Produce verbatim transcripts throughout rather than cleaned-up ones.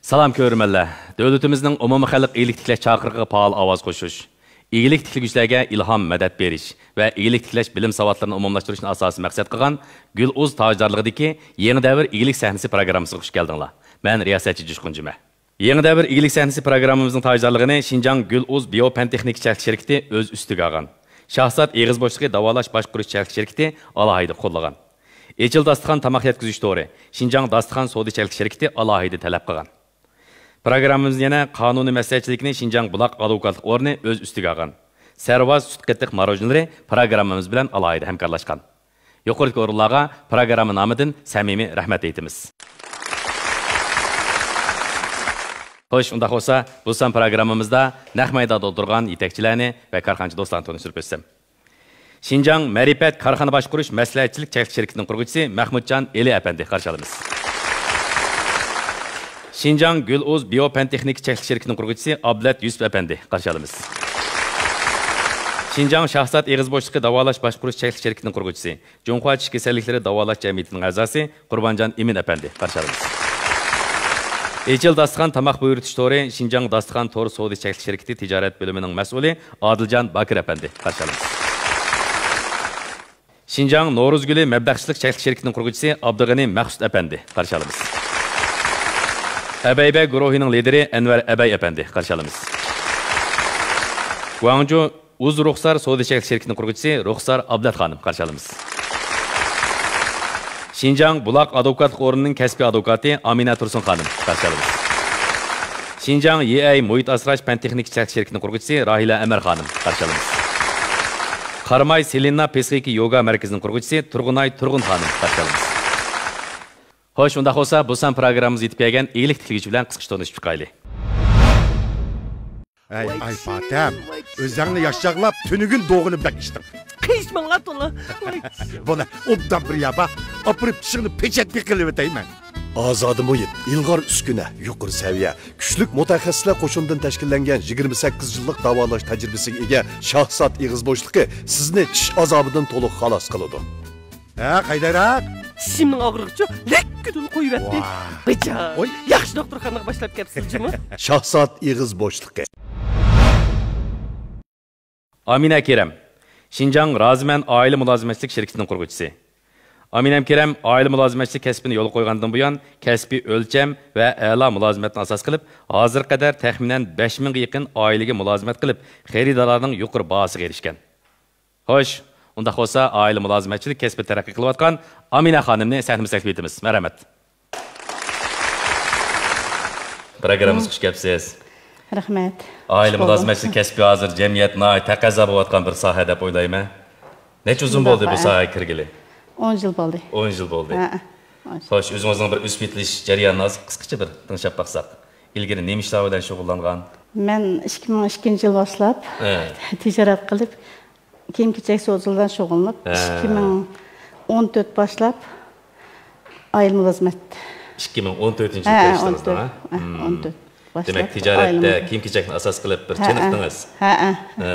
سالام كۆرۈرمەنلەر! دۆلىتىمىزنىڭ ئومۇمىي خەلق ئىگىلىك تىكلەش چاقىرىقىغا پائال ئاۋاز قوشۇش، ئىگىلىك تىكلىگۈچىلەرگە ئىلھام، مەدەت بېرىش ۋە ئىگىلىك تىكلەش بىلىم ساۋاتلىرىنى ئومۇملاشتۇرۇشنى ئاساسىي مەقسەت قىلغان گۈل ئۇز تاجدارلىقىدىكى يېڭى دەۋر ئىگىلىك سەھنىسى پروگراممىسىغا خۇش كەلدىڭلار. مەن رىياسەتچى جۇشقۇن جۈمە. يېڭى دەۋر ئىگىلىك سەھنىسى پروگراممىمىزنىڭ تاجدارلىقىنى شىنجاڭ گۈل ئۇز بىيو پەن تېخنىكا چەكلىك شىركىتى ئۆز ئۈستىگە ئالغان. شاھزات ئېغىز بوشلۇقى داۋالاش باشقۇرۇش چەكلىك شىركىتى ئالاھىدە قوللىغان. ئېچىل داستىخان تاماق يەتكۈزۈش تورى، شىنجاڭ داستىخان سودا چەكلىك شىركىتى ئالاھىدە تەلەپ قىلغان. پروگراممىمىزدا يەنە قانۇنىي مەسلىھەتچىلىكنى شىنجاڭ بۇلاق ئادۋوكاتلىق ئورنى ئۆز ئۈستىگە ئالغان. سەرۋاز سۈت قېتىق ماروژنىلىرى پروگراممىمىز بىلەن ئالاھىدە ھەمكارلاشقان. يۇقىرىدىكى ئورۇنلارغا پروگرامما نامىدىن سەمىمىي رەھمەت ئېيتىمىز. خوش، ئۇنداق بولسا، بۇ سان پروگراممىمىزدا نەق مەيداندا ئولتۇرغان يېتەكچىلەرنى ۋە كارخانىچى دوستلارنى تونۇشتۇرۇپ ئۆتسەم. شىنجاڭ مەرىپەت كارخانا باشقۇرۇش مەسلىھەتچىلىك چەكلىك شىركىتىنىڭ قۇرغۇچىسى مەخمۇتجان ئېلى ئەپەندى، قارشى ئالىمىز. شىنجاڭ گۈل ئۇز بىيو پەن تېخنىكا چەكلىك شىركىتىنىڭ قۇرغۇچىسى ئابلەت يۈسۈپ ئەپەندى، قارشى ئالىمىز. شىنجاڭ شاھزات ئېغىز بوشلۇقى داۋالاش باشقۇرۇش چەكلىك شىركىتىنىڭ قۇرغۇچىسى، جۇڭخۇا چىش كېسەللىكلىرى داۋالاش جەمئىيىتىنىڭ ئەزاسى قۇربانجان ئىمىن ئەپەندى، قارشى ئالىمىز. ئېچىل داستىخان تاماق بۇيرۇتۇش تورى شىنجاڭ داستىخان تور سودا چەكلىك شىركىتى تىجارەت بۆلۈمىنىڭ مەسئۇلى ئادىلجان باكىر ئەپەندى، قارشى ئالىمىز. شىنجاڭ نورۇزگۈلى مەبلەغچىلىك چەكلىك شىركىتىنىڭ قۇرغۇچىسى ئابدۇغېنى مەخسۇت ئەپەندى، قارشى ئالىمىز. ئەبەيبە گۇرۇھىنىڭ لىدىرى ئەنۋەر ئەبەي ئەپەندى، قارشى ئالىمىز. گۇاڭجۇ ئۇز رۇخسار سودا چەكلىك شىركىتىنىڭ قۇرغۇچىسى رۇخسار ئابلەت خانىم، قارشى ئالىمىز. شىنجاڭ بۇلاق ئادۋوكاتلىق ئورنىنىڭ كەسپىي ئادۋوكاتى ئامىنە تۇرسۇن خانىم، قارشى ئالىمىز. شىنجاڭ يىئەي مۇھىت ئاسراش پەن تېخنىكا چەكلىك شىركىتىنىڭ قۇرغۇچىسى راھىلە ئەمەر خانىم، قارشى ئالىمىز. قاراماي سېلىنا پسىخىكا يوگا مەركىزىنىڭ قۇرغۇچىسى تۇرغۇنئاي تۇرغۇن خانىم، قارشى ئالىمىز. خوش، ئۇنداق بولسا، بۇ سان پروگراممىمىزغا يېتىپ كەلگەن ئىگىلىك تىكلىگۈچى بىلەن قىسقىچە تونۇشۇپ چىقايلى. ھەي، ئاي پاتەم، ئۆزەڭنى ياشاغلاپ، تۈنۈگۈن دوغىنى بەك ئىچتىڭ. قىيىشماڭلار تولا. ۋاي. بۇنى ئوبدان بىر يەرگە ئاپىرىپ، چىشىڭنى پېچەتكە قىلىۋېتەيمەن. ئازادە مۇھىت، ئىلغار ئۈسكۈنە، يۇقىرى سەۋىيە، كۈچلۈك مۇتەخەسسىسلەر قوشۇنىدىن تەشكىللەنگەن يىگىرمە سەككىز يىللىق داۋالاش تەجرىبىسىگە ئىگە شاھزات ئېغىز بوشلۇقى سىزنى چىش ئازابىدىن تولۇق خالاس قىلىدۇ. ھە، قايدايراق؟ چىشىمنىڭ ئاغرىقىچۇ لەككىدىن قويۇۋەتتى. ۋاھ. بىچار. ئوي. ياخشى دوختۇرخانىغا باشلاپ كەپسىز جۇمۇ. شاھزات ئېغىز بوشلۇقى. ئامىنە كېرەم، شىنجاڭ رازىمەن ئائىلە مۇلازىمەتچىلىك شىركىتىنىڭ قۇرغۇچىسى. ئامىنەم كېرەم ئائىلە مۇلازىمەتچىلىك كەسپىنى يولغا قويغاندىن بۇيان، كەسپىي ئۆلچەم ۋە ئەلا مۇلازىمەتنى ئاساس قىلىپ، ھازىرغا قەدەر تەخمىنەن بەش مىڭغا يېقىن ئائىلىگە مۇلازىمەت قىلىپ، خېرىدارلارنىڭ يۇقىرى باھاسىغا ئېرىشكەن. خوش، ئۇنداق بولسا، ئائىلە مۇلازىمەتچىلىك كەسپىدە تەرەققىي قىلىۋاتقان ئامىنە خانىمنى سەھنىمىزگە تەكلىپ ئېتىمىز. مەرھەمەت. پروگراممىمىزغا خۇش كەپسىز. رەھمەت. ئائىلە مۇلازىمەتچىلىك كەسپى ھازىر جەمئىيەت ناھايىتى تەقەززا بولۇۋاتقان بىر ساھە دەپ ئويلايمەن. نەچچە يىل بولدى بۇ ساھەگە كىرگىلى؟ ئون يىل بولدى. ئون يىل بولدى. ھە، ئون يىل. خوش، ئۆزىڭىزنىڭ بىر ئۆسۈپ يېتىلىش جەريانىنى ھازىر قىسقىچە بىر تىڭشاپ باقساق. ئىلگىرى نېمە ئىشلار بىلەن شۇغۇللانغان؟ مەن ئىككى مىڭ ئىككىنچى يىل باشلاپ ھە. تىجارەت قىلىپ، كىيىم-كېچەك سودىسى بىلەن شۇغۇللىنىپ، ھە. ئىككى مىڭ ئون تۆت باشلاپ ئائىلە مۇلازىمەت. ئىككى مىڭ ئون تۆتىنچى يىل ھە، كىرىشتىڭىز ئون تۆت. دەڭ، ھە؟ ھە، مم. ئون تۆت باشلاپ دېمەك، تىجارەتتە ئائىلە مۇلازىمەت. كىيىم-كېچەكنى ئاساس قىلىپ بىر ھە، ھە. چېنىقتىڭىز. ھە، ھە. ھە.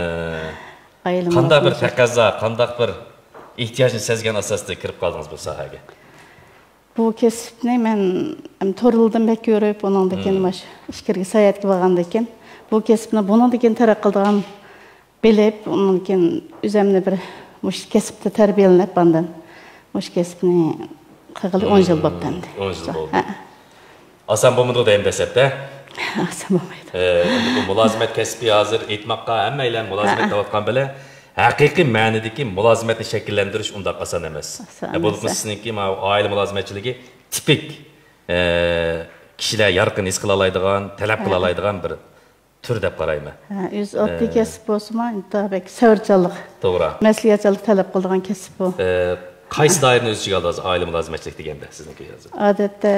ئائىلە قانداق بىر مۇلازىمەت. تەقەززا، قانداق بىر ئېھتىياجنى سەزگەن ئاساستا كىرىپ قالدىڭىز بۇ ساھەگە؟ بۇ كەسىپنى مەن، ئەم، تورلىدىن بەك كۆرۈپ، ئۇنىڭدىن كېيىن مم. ماش ئىچكىرىگە ساياھەتكە بارغاندىن كېيىن، بۇ كەسىپنى بۇنىڭدىن كېيىن تەرەققىي قىلىدىغان بىلىپ، ئۇنىڭدىن كېيىن ئۆزۈمنى بىر مۇشۇ كەسىپتە تەربىيەلىنىپ، ئاندىن مۇشۇ كەسىپنى قىلغىلى ئون يىل بوپتۇ ئەمدى. ئون يىل بولدى. ھە. ئاسان بولمىدىغۇ دەيمەن دەسلەپتە. ئاسان بولمايدۇ. ئە، ئەمدى بۇ مۇلازىمەت كەسپى ھازىر ئېيتماققا ھەممەيلەن مۇلازىمەت ھە. دەۋاتقان بىلەن، ھەقىقىي مەنىدىكى مۇلازىمەتنى شەكىللەندۈرۈش ئۇنداق ئاسان ئەمەس. ئاسان ئە، بولۇپمۇ ئەمەس، ھە. سىزنىڭكى ماۋۇ ئائىلە مۇلازىمەتچىلىكى تىپىك، ئە، كىشىلەر يارقىن ھېس قىلالايدىغان، تەلەپ ھە. قىلالايدىغان بىر تۈر دەپ قارايمەن. ھە، ئۆزى ئاددىي ئە. كەسىپ بولسىمۇ، ئىنتايىن بەك سەۋرچانلىق، توغرا. مەسئۇلىيەتچانلىق تەلەپ قىلىدىغان كەسىپ بۇ. ئە، قايسى دائىرىنى ئۆز ئىچىگە ئالدى ھازىر ئائىلە مۇلازىمەتچىلىك دېگەندە سىزنىڭكى ھازىر؟ ئادەتتە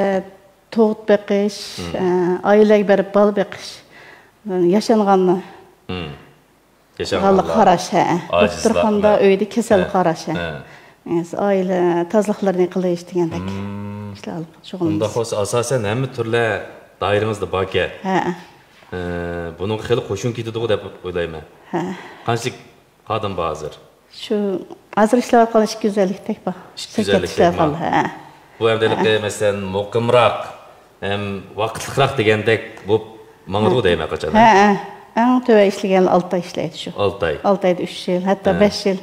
تۇغۇت بېقىش، مم. ئە، ئائىلىگە بېرىپ بالا بېقىش، ياشانغاننى مم. ياشانغانلار، قاراش، ھە. ئاجىزلارنى. دوختۇرخانىدا، ئۆيدە كەسەل ھە. قاراش، ھە. ھە. ئائىلە تازىلىقلىرىنى قىلىش دېگەندەك مم. ئىشلار ئېلىپ شۇغۇللىنىمىز. ئۇنداق بولسا، ئاساسەن ھەممە تۈرلەر دائىرىڭىزدە باركەن. ھە. ئە، بۇنىڭغا خېلى قوشۇن كېتىدىغۇ دەپ ئويلايمەن. ھە. قانچىلىك خادىم بار ھازىر؟ شۇ ھازىر ئىشلەۋاتقان ئىككى يۈز ئەللىكتەك بار. ئىككى يۈز ئەللىكتەك بار. ھە. بۇ ئەمدى ھە. ھېلىقى، مەسىلەن، مۇقىمراق، ھەم ۋاقىتلىقراق دېگەندەك بولۇپ ماڭىدىغۇ دەيمەن قاچان. ھە، ھە. ئەڭ تۆۋەن ئىشلىگەنلەر ئالتە ئاي ئىشلەيدۇ شۇ. ئالتە ئاي. ئالتە ئايدا ئۈچ يىل، ھەتتا ھە. بەش يىل.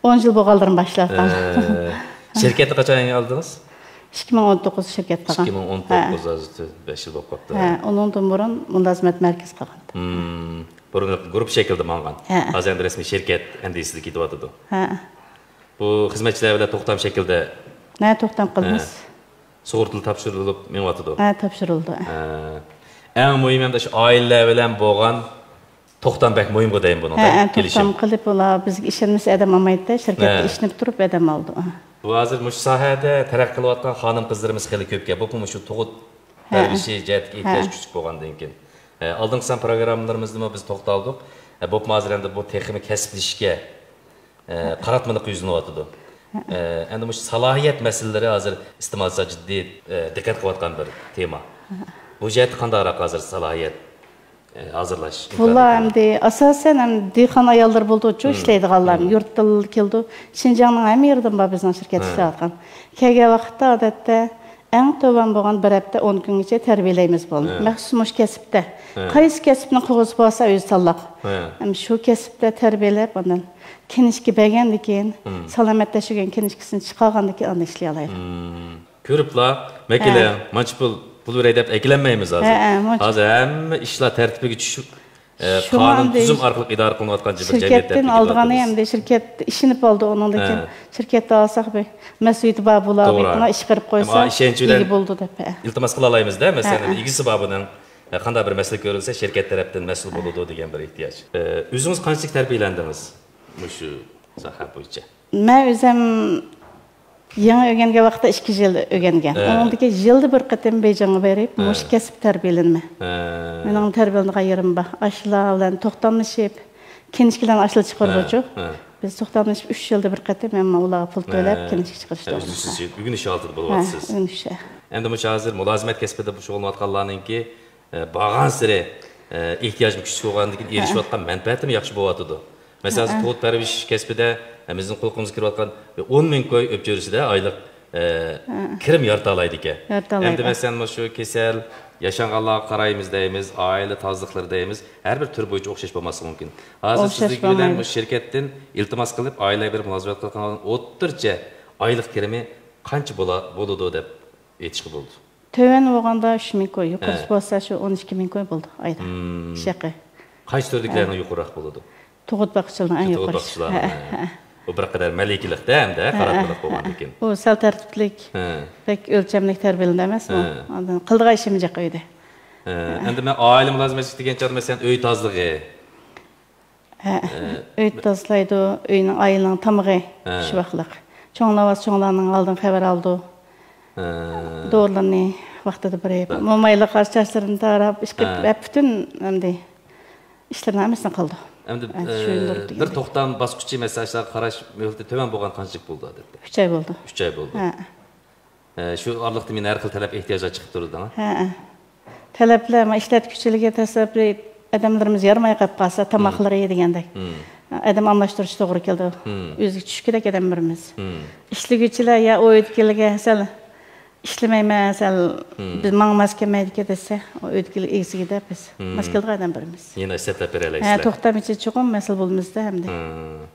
ئون يىل بولغانلىرىمۇ بار ئىشلەۋاتقان. ھە. شىركەتنى قاچان يەڭگە ئالدىڭىز؟ ئىككى مىڭ ئون توققۇز شىركەت قىلغان. ئىككى مىڭ ئون توققۇز، ھە. ھازىر بەش يىل بولۇپ قاپتۇ. ھە، ئۇنىڭدىن بۇرۇن مۇلازىمەت مەركىزى قىلغان. ھىم. بۇرۇن گۇرۇپپا شەكلىدە ماڭغان. ھە. ھازىر ئەمدى رەسمىي شىركەت ئەندىزىسىدە كېتىۋاتىدۇ. ھە. بۇ خىزمەتچىلەر بىلەن توختام شەكلىدە. ھە، توختام قىلىمىز. ھە. سۇغۇرتىلار تاپشۇرۇلۇپ مېڭىۋاتىدۇ. ھە، تاپشۇرۇلىدۇ. ھە. ئەڭ مۇھىمى ئەمدى شۇ ئائىلىلەر بىلەن بولغان توختام بەك مۇھىمغۇ دەيمەن بۇنىڭدا، ھە، ھە، كېلىشىم. توختام قىلىپ، ئۇلار بىزگە ئىشەنمىسە ئادەم ئالمايدۇ، شىركەتتە ھە. ئىشىنىپ تۇرۇپ ئادەم ئالىدۇ. بۇ ھازىر مۇشۇ ساھەدە تەرەققىي قىلىۋاتقان خانىم-قىزلىرىمىز خېلى كۆپكەن. بۇ، بۇ مۇشۇ تۇغۇت ھە. پەرۋىشى جەھەتتىكى ئېھتىياج ھە. كۈچلۈك بولغاندىن كېيىن. ئە، ئالدىنقى سان پروگراممىلىرىمىزدىمۇ بىز توختالدۇق. ئە، بولۇپمۇ ھازىر ئەمدى بۇ تېخىمۇ كەسىپلىشىشكە، ئە، قاراتمىلىق يۈزلىنىۋاتىدۇ. ئە، ئەمدى مۇشۇ سالاھىيەت مەسىلىلىرى ھازىر ئىستېمالچىلار جىددىي، ئە، دىققەت قىلىۋاتقان بىر تېما. بۇ جەھەتتە قانداقراق ھازىر سالاھىيەت، ئە، ھازىرلاش بۇلار ئىمكانىيىتى بار؟ ئەمدى ئاساسەن ھەم دېھقان ئاياللىرى بولىدۇچۇ، مم. ئىشلەيدىغانلار. مم. يۇرتتىن كېلىدۇ. شىنجاڭنىڭ ھەممە يېرىدىن بار بىزنىڭ شىركەتتە ھە. ئىشلەۋاتقان. كەلگەن ۋاقىتتا ئادەتتە ئەڭ تۆۋەن بولغان بىر ھەپتە ئون كۈنگىچە تەربىيەلەيمىز بۇنى. ھە. مەخسۇس مۇشۇ كەسىپتە. ھە. قايسى كەسىپنى قىلغۇسى بولسا ئۆزى تاللاق. ھە. ھەم شۇ كەسىپتە تەربىيەلەپ، ئاندىن كىنىشكا بەرگەندىن كېيىن، مم. سالامەتلەشتۈرگەن كىنىشكىسىنى چىقارغاندىن كېيىن ئاندىن ئىشلىيالايدۇ. مم. كۆرۈپلا، مەكىلە، ھە. مانچە پۇل، پۇل بېرەي دەپ ئەكېلەلمەيمىز ھازىر. ھە، ھە، مانچە. ھازىر ھەممە ئىشلار تەرتىپىگە چۈشۈپ، ئە، شۇڭا قانۇن، ئەمدى تۈزۈم ئارقىلىق ئىدارە قىلىنىۋاتقان بىر جەمئىيەت شىركەتتىن تەرتىپىگە ئالىدىغان كېلىۋاتىمىز. ئەمدى شىركەت ئىشىنىپ ئالدى، ئۇنىڭدىن كېيىن ھە. شىركەتتە ئالساق بىر مەسئۇلىيىتى بار بۇلار، توغرا. بىر ئىش قىلىپ قويسا ئەمما ئىشەنچ بىلەن ئىگە بولىدۇ دەپ. ھە. ئىلتىماس قىلالايمىز-دە، مەسىلەن، ھە، ھە. ئىگىسى بار بۇنىڭ، ھە، قانداق بىر مەسىلە كۆرۈلسە، شىركەت تەرەپتىن مەسئۇل بولىدۇ دېگەن بىر ئېھتىياج. ئە، ئۆزىڭىز قانچىلىك تەربىيەلەندىڭىز مۇشۇ ساھە بويىچە؟ مەن ئۆزۈم يېڭى ئۆگەنگەن ۋاقىتتا ئىككى يىل ئۆگەنگەن. ھە. ئۇنىڭدىن كېيىن يىلدا بىر قېتىم بېيجىڭغا بېرىپ، ھە. مۇشۇ كەسىپ تەربىيەلىنىمەن. ھە. مېنىڭ تەربىيەلىنىدىغان يېرىم بار. ئاشۇلار بىلەن توختاملىشىپ، كىنىشكىلەرنى ئاشۇلا چىقىرىدۇچۇ. ھە، ھە. بىز توختاملىشىپ ئۈچ يىلدا بىر قېتىم ھەممە ئۇلارغا پۇل ھە. تۆلەپ، كىنىشكا چىقىرىش ھە، توغرىسىدا. ئۈزلۈكسىز ئۆگىنىش ھالىتىدە ھە، بولۇۋاتىسىز. ئۆگىنىش، ھە. ئەمدى مۇشۇ ھازىر مۇلازىمەت كەسپىدە شۇغۇللىنىۋاتقانلارنىڭكى، ئە، بارغانسېرى، ئە، ئېھتىياجمۇ كۈچلۈك بولغاندىن كېيىن ھە. ئېرىشىۋاتقان مەنپەئەتىمۇ ياخشى بولۇۋاتىدۇ. مەسىلەن، ھە، ھازىر ھە. تۇغۇت پەرۋىشى كەسپىدە، ئە، بىزنىڭ قۇلىقىمىزغا كىرىۋاتقان ئون مىڭ كوي ئۆپچۆرىسىدە ئايلىق، ئە، ھە. كىرىم يارىتالايدىكەن. يارىتالايدۇ. ئەمدى مەسىلەن، مۇشۇ كېسەل، ياشانغانلارغا قارايمىز دەيمىز، ئائىلە تازىلىقلىرى دەيمىز، ھەر بىر تۈر بويىچە ئوخشاش بولماسلىقى مۇمكىن. ھازىر ئوخشاش سىزدىكى بىلەن بولمايدۇ. مۇشۇ شىركەتتىن ئىلتىماس قىلىپ، ئائىلىگە بېرىپ مۇلازىمەت قىلغان ئوتتۇرىچە ئايلىق كىرىمى قانچە بولا-، بولىدۇ دەپ ئېيتىشقا بولىدۇ؟ تۆۋەن بولغاندا ئۈچ مىڭ كوي، يۇقىرىسى ھە. بولسا شۇ ئون ئىككى مىڭ كوي بولىدۇ ئايدا. مم. ئىش ھەققى. قايسى تۈردىكىلەرنىڭ ھە. يۇقىرىراق بولىدۇ؟ تۇغۇت باققۇچىلارنىڭ ئەڭ تۇغۇت يۇقىرىسى. باققۇچىلارنىڭ، ھە، ھە. ھە. ئۇ بىر قەدەر مەلىكىلىكتە ھەمدە ھە، قاراتمىلىق ھە، بولغاندىكىن. ھە. ئۇ سەل تەرتىپلىك، ھە. بەك ئۆلچەملىك تەربىيەلىنىدۇ ئەمەسمۇ؟ ھە. ئاندىن قىلىدىغان ئىشىمۇ جىق ئۆيدە. ھە. ھە. ئەمدى مەن ئائىلە مۇلازىمەتچىسى دېگەن چاغدا، مەسىلەن، ئۆي تازىلىقى. ھە. ھە. ئۆي تازىلايدۇ، ئۆينىڭ، ئائىلىنىڭ تامىقى ھە. شۇ ۋاقىتلىق. چوڭلار بولسا چوڭلارنىڭ ھالىدىن خەۋەر ئالىدۇ. ھە. دورىلىرىنى ۋاقتىدا بېرىپ، ھە. مومايلىق چاچلىرىنى تاراپ، ئىش قىلىپ، ھە. ھە، پۈتۈن ئەمدى ئىشلىرىنىڭ ھەممىسىنى قىلىدۇ. ئەمدى، ھە، ئە، شۇ يىللىرى بىر دېگەندەك. توختام باسقۇچى، مەسىلەن، ئىشلارغا قاراش مۆھلىتى تۆۋەن بولغان قانچىلىك بولىدۇ، ئادەتتە؟ ئۈچ ئاي بولىدۇ. ئۈچ ئاي بولىدۇ. ھە. ئە، شۇ ئارىلىقتا مېنى ھەر خىل تەلەپ ئېھتىياجلار چىقىپ تۇرىدۇ، ھە؟ ھە، ھە. تەلەپلەر، ما، ئىشلەتكۈچىلىكى تەسەببى ئادەملىرىمىز يارىماي قېلىپ قالسا، مم. تاماقلىرى دېگەندەك. مم. ئادەم ئالماشتۇرۇش توغرا كېلىدۇ. مم. ئۆزىگە چۈشكۈدەك ئادەم بېرىمىز. مم. ئىشلىگۈچىلەر يا ئۇ ئۆيدىكىلەرگە سەل ئىشلىمەيمەن، سەل مم. بىز ماڭا ماس كەلمەيدىكەن دېسە، ئۇ ئۆيدىكىلەر ئىگىسىگە دەپ بىز مم. ماس كېلىدىغان ئادەم بېرىمىز. يەنە ئىشلەتلەپ ھە، بېرەلەيسىلەر. توختام ئىچىدە چوقۇم مەسئۇل بولىمىزدە ئەمدى. مم.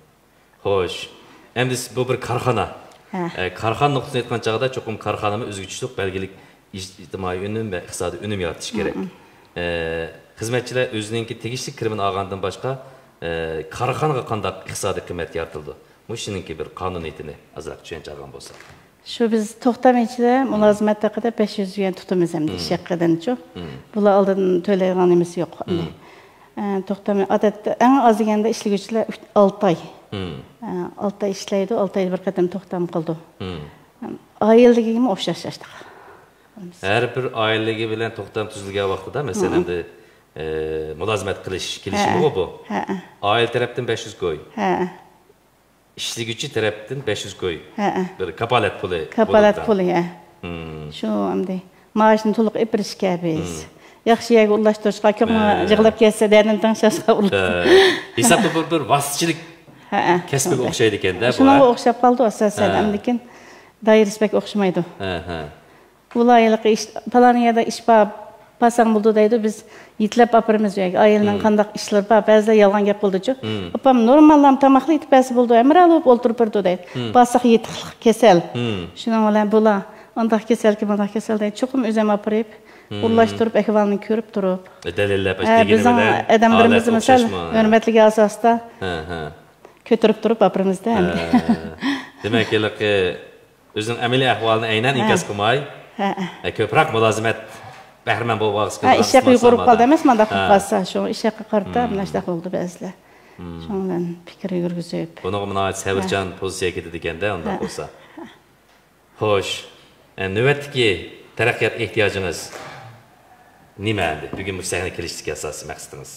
خوش. ئەمدى سىز بۇ بىر كارخانا. ھە. ئە، كارخانا نۇقتىسىدىن ئېيتقان چاغدا چوقۇم كارخانىمۇ ئۆزگە چۈشلۈك بەلگىلىك ئىجتىمائىي ئۈنۈم ۋە ئىقتىسادىي ئۈنۈم يارىتىشى كېرەك. مم. ئە، خىزمەتچىلەر ئۆزىنىڭكى تېگىشلىك كىرىمىنى ئالغاندىن باشقا، ئە، كارخانىغا قانداق ئىقتىسادىي قىممەت يارىتىلىدۇ؟ مۇشۇنىڭكى بىر قانۇنىيىتىنى ئازراق چۈشەنچە ئالغان بولساق. شۇ بىز توختام ئىچىدە مۇلازىمەت ھەققىدە بەش يۈز يۈەن تۇتىمىز ئەمدى مم. ئىش ھەققىدىنچۇ. مم. بۇلار ئالدىن تۆلەيدىغان نېمىسى يوق. مم. ئە، توختام ئادەتتە ئەڭ ئاز دېگەندە ئىشلىگۈچىلەر ئۈچ، ئالتە ئاي. مم. ئە، ئالتە ئاي ئىشلەيدۇ، ئالتە ئايدا بىر قېتىم توختام قىلىدۇ. مم. ئائىلىلىكىمۇ ئوخشاش ئاشتاق. ھەر بىر ئائىلىلىكى بىلەن توختام تۈزۈلگەن ۋاقتىدا، مەسىلەن، مم. ئەمدى، ئە، مۇلازىمەت قىلىش، ھە، كېلىشىمىغۇ بۇ. ھە. ئائىلە تەرەپتىن بەش يۈز كوي. ھە. ئىشلىگۈچى تەرەپتىن بەش يۈز كوي. ھەئە. بىر كاپالەت پۇلى كاپالەت بولىدۇ. پۇلى، ھە. مم. شۇ ئەمدى مائاشنى تولۇق ئېلىپ بېرىشكە بىز. مم. ياخشى يەرگە ئورۇنلاشتۇرۇشقا، كۆڭلى ھە. يىغلاپ كەتسە، دەردىنى تىڭشاشقا ئۇرۇپ. ھە. ھېسابتا بىر، بىر ۋاسىتىچىلىك ھەئە. كەسپىگە ئوخشايدىكەن-دە بۇ، شۇنىڭغا ھە؟ ئوخشاپ قالدى ئاساسەن. ھە. ئەمدىكىن دائىرىسى بەك ئوخشىمايدۇ. ھە، ھە. ئۇلار ھېلىقى ئىش، پالان يەردە ئىش بار، بارساڭ بولىدۇ دەيدۇ، بىز يېتىلەپ ئاپىرىمىز ئۇ يەرگە. ئائىلىنىڭ قانداق ئىشلىرى بار، بەزىلەر يالغان گەپ قىلىدۇچۇ. ئاپام نورماللام تاماقلا يېتىپ بەرسە بولىدۇ، ھەمراھ بولۇپ ئولتۇرۇپ بېرىدۇ دەيدۇ. بارساق يېتىقلىق كېسەل. شۇنىڭ بىلەن بۇلار ئانداق كېسەلكى، مۇنداق كېسەل دەيدۇ. چوقۇم ئۆزۈم ئاپىرىپ، ئۇلاشتۇرۇپ، ئەھۋالىنى كۆرۈپ تۇرۇپ. دەلىللەپ، ھە، بىزنىڭ ئادەملىرىمىز مىسال، ھۆرمەتلىك ئاساستا كۆتۈرۈپ تۇرۇپ ئاپىرىمىزدە ئەمدى. دېمەك، ھېلىقى ئۆزىنىڭ ئەمەلىي ئەھۋالىنى ئەينەن ئىنكاس قىلماي، ھە، كۆپرەك مۇلازىمەت، بەھرىمەن بولۇپ قالغۇسى كېلىدىغان ئىش ھەققى يۇقىرى بولۇپ قالدى ئەمەسمۇ، ئانداق بولۇپ قالسا، شۇ ئىش ھەققىگە قارىتا مۇنداق بولدى بەزىلەر. شۇنىڭ بىلەن پىكىر يۈرگۈزۈپ. بۇنىڭغا ناھايىتى سەۋرچان پوزىتسىيە كېتىدىكەندە، ئۇنداق بولسا. خوش، ئە، نۆۋەتتىكى تەرەققىيات ئېھتىياجىڭىز نېمە ئەمدى؟ بۈگۈن مۇشۇ سەھنىگە كېلىشتىكى ئاساسىي مەقسىتىڭىز؟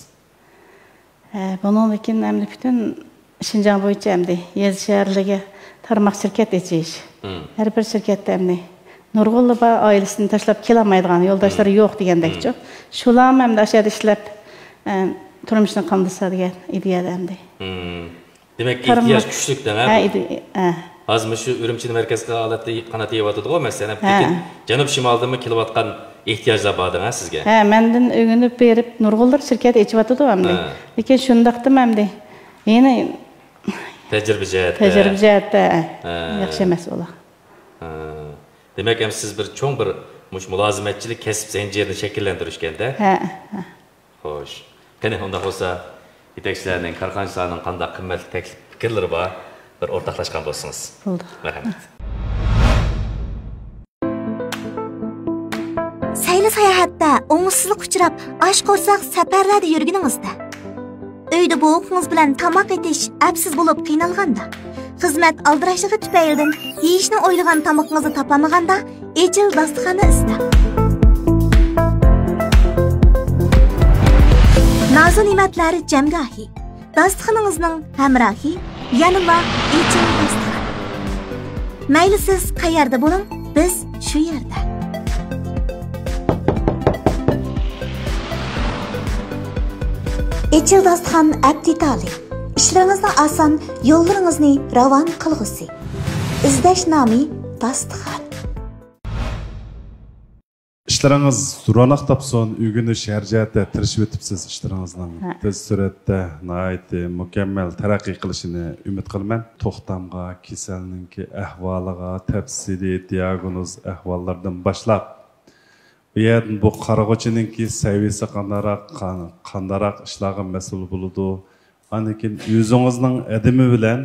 ھە، بۇنىڭدىن كېيىن ئەمدى پۈتۈن شىنجاڭ بويىچە ئەمدى يېزا شەھەرلەرگە تارماق شىركەت ئېچىش. ھەر بىر شىركەتتە ئەمدى نۇرغۇنلىرى بار، ئائىلىسىنى تاشلاپ كېلەلمەيدىغان، يولداشلىرى يوق دېگەندەكچۇ. شۇلارمۇ ئەمدى ئاشۇ يەردە ئىشلەپ، ئە، تۇرمۇشىنى قامدىسا دېگەن ئىدىيەدە ئەمدى. دېمەك، تارماق ئېھتىياج كۈچلۈك دەڭە. ھە، ئىدى-، ھە. ھازىر مۇشۇ ئۈرۈمچىنى مەركەز قىلغان ھالەتتە قانات يېيىۋاتىدىغۇ، مەسىلەن، ھە. لېكىن جەنۇب شىمالدىنمۇ كېلىۋاتقان ئېھتىياجلار بار دەڭە سىزگە. ھە، مەندىن ئۆگىنىپ بېرىپ نۇرغۇنلىرى شىركەت ئېچىۋاتىدۇ ئەمدى. ھە. لېكىن شۇنداقتىمۇ ئەمدى يەنە تەجرىبە جەھەتتە. تەجرىبە جەھەتتە، ھە. ھە. ياخشى ئەمەس ئۇلار. ھە. دېمەك، ئەمدى سىز بىر چوڭ بىر مۇشۇ مۇلازىمەتچىلىك كەسىپ زەنجىرىنى شەكىللەندۈرۈشكەندە. ھە، ھە. خوش. قېنى، ئۇنداق بولسا، يېتەكچىلەرنىڭ، كارخانىچىلارنىڭ قانداق قىممەتلىك تەكلىپ پىكىرلىرى بار؟ بىر ئورتاقلاشقان بولسىڭىز. بولدى. مەرھەمەت. سەيلە ساياھەتتە ئوڭۇشسىزلىققا ئۇچراپ، ئاچ قورساق سەپەرلەردە يۈرگىنىڭىزدە، ئۆيدە بوۋىقىڭىز بىلەن تاماق ئېتىش ئەپسىز بولۇپ قىينالغاندا، خىزمەت ئالدىراشلىقى تۈپەيلىدىن يېيىشنى ئويلىغان تامىقىڭىزنى تاپالمىغاندا، ئېچىل داستىخاننى ئىزدەڭ. نازۇ نېمەتلەر جەمگاھى، داستىخىنىڭىزنىڭ ھەمراھى، يەنىلا ئېچىل داستىخان. مەيلى سىز قەيەردە بولۇڭ، بىز شۇ يەردە. ئېچىل داستىخان ئەپ دېتالى. ئىشلىرىڭىزنى ئاسان، يوللىرىڭىزنى راۋان قىلغۇسى. ئىزدەش نامى داستىخان. ئىشلىرىڭىز روناق تاپسۇن، ئۆگىنىش ھەر جەھەتتە تىرىشىۋېتىپسىز، ئىشلىرىڭىزنىڭ ھە. تېز سۈرئەتتە ناھايىتى مۇكەممەل تەرەققىي قىلىشىنى ئۈمىد قىلىمەن. توختامغا، كېسەلنىڭكى ئەھۋالىغا، تەپسىلىي دىياگنوز ئەھۋاللىرىدىن باشلاپ، بۇ يەردىن بۇ قارىغۇچىنىڭكى سەۋىيەسى قانداقراق، قان-، قانداقراق ئىشلارغا مەسئۇل بولىدۇ. ئاندىن كېيىن ئۆزىڭىزنىڭ ئادىمى بىلەن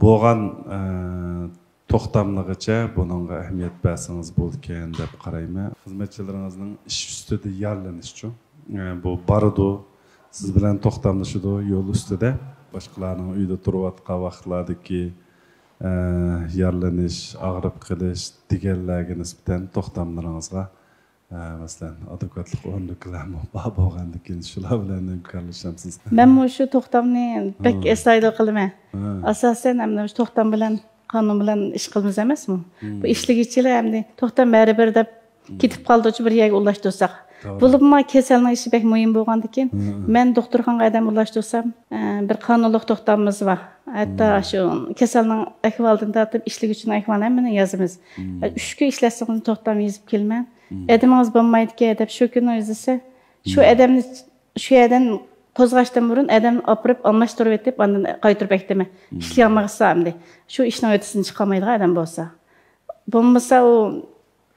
بولغان، ئە، توختاملىغىچە بۇنىڭغا ئەھمىيەت بەرسىڭىز بولىدىكەن دەپ قارايمەن. خىزمەتچىلىرىڭىزنىڭ ئىش ئۈستىدە يارىلىنىشچۇ؟ ئە، بۇ بارىدۇ، سىز بىلەن توختاملىشىدۇ يول ئۈستىدە. باشقىلارنىڭ ئۆيدە تۇرۇۋاتقان ۋاقىتلاردىكى، ئە، يارىلىنىش، ئاغرىپ قېلىش دېگەنلەرگە نىسبەتەن توختاملىرىڭىزغا، ئە، مەسىلەن، ئادۋوكاتلىق ئورنىدىكىلەرمۇ بار بولغاندىكىن، شۇلار بىلەن ھەمكارلىشامسىز؟ مەن مۇشۇ توختامنى بەك ھە. ئەستايىدىل قىلىمەن. ھە. ئاساسەن، ئەمدى مۇشۇ توختام بىلەن، قانۇن بىلەن ئىش قىلىمىز ئەمەسمۇ؟ مم. بۇ ئىشلىگۈچىلەر ئەمدى توختام بەرىبىر دەپ مم. كېتىپ قالدۇچۇ بىر يەرگە ئورۇنلاشتۇرساق. توغرا. بولۇپمۇ كېسەلنىڭ ئىشى بەك مۇھىم بولغاندىكىن، مم. مەن دوختۇرخانىغا ئادەم ئورۇنلاشتۇرسام، ئە، بىر قانۇنلۇق توختامىمىز بار. ھەتتا مم. شۇ كېسەلنىڭ ئەھۋالىدىن تارتىپ ئىشلىگۈچىنىڭ ئەھۋالىنى ھەممىنى يازىمىز. مم. ئە، ئۈچ كۈن ئىشلەتسىڭىز توختام يېزىپ كېلىمەن. مم. ئادىمىڭىز بولمايدىكەن دەپ شۇ كۈنى يېزىلسە، شۇ مم. ئادەمنى شۇ يەردىن قوزغاشتىن بۇرۇن ئادەمنى ئاپىرىپ ئالماشتۇرۇۋېتىپ، ئاندىن قايتۇرۇپ ئەكتىمەن. مم. ئىشلىيەلمىسا ئەمدى. شۇ ئىشنىڭ ھۆددىسىدىن چىقالمايدىغان ئادەم بولسا. بولمىسا ئۇ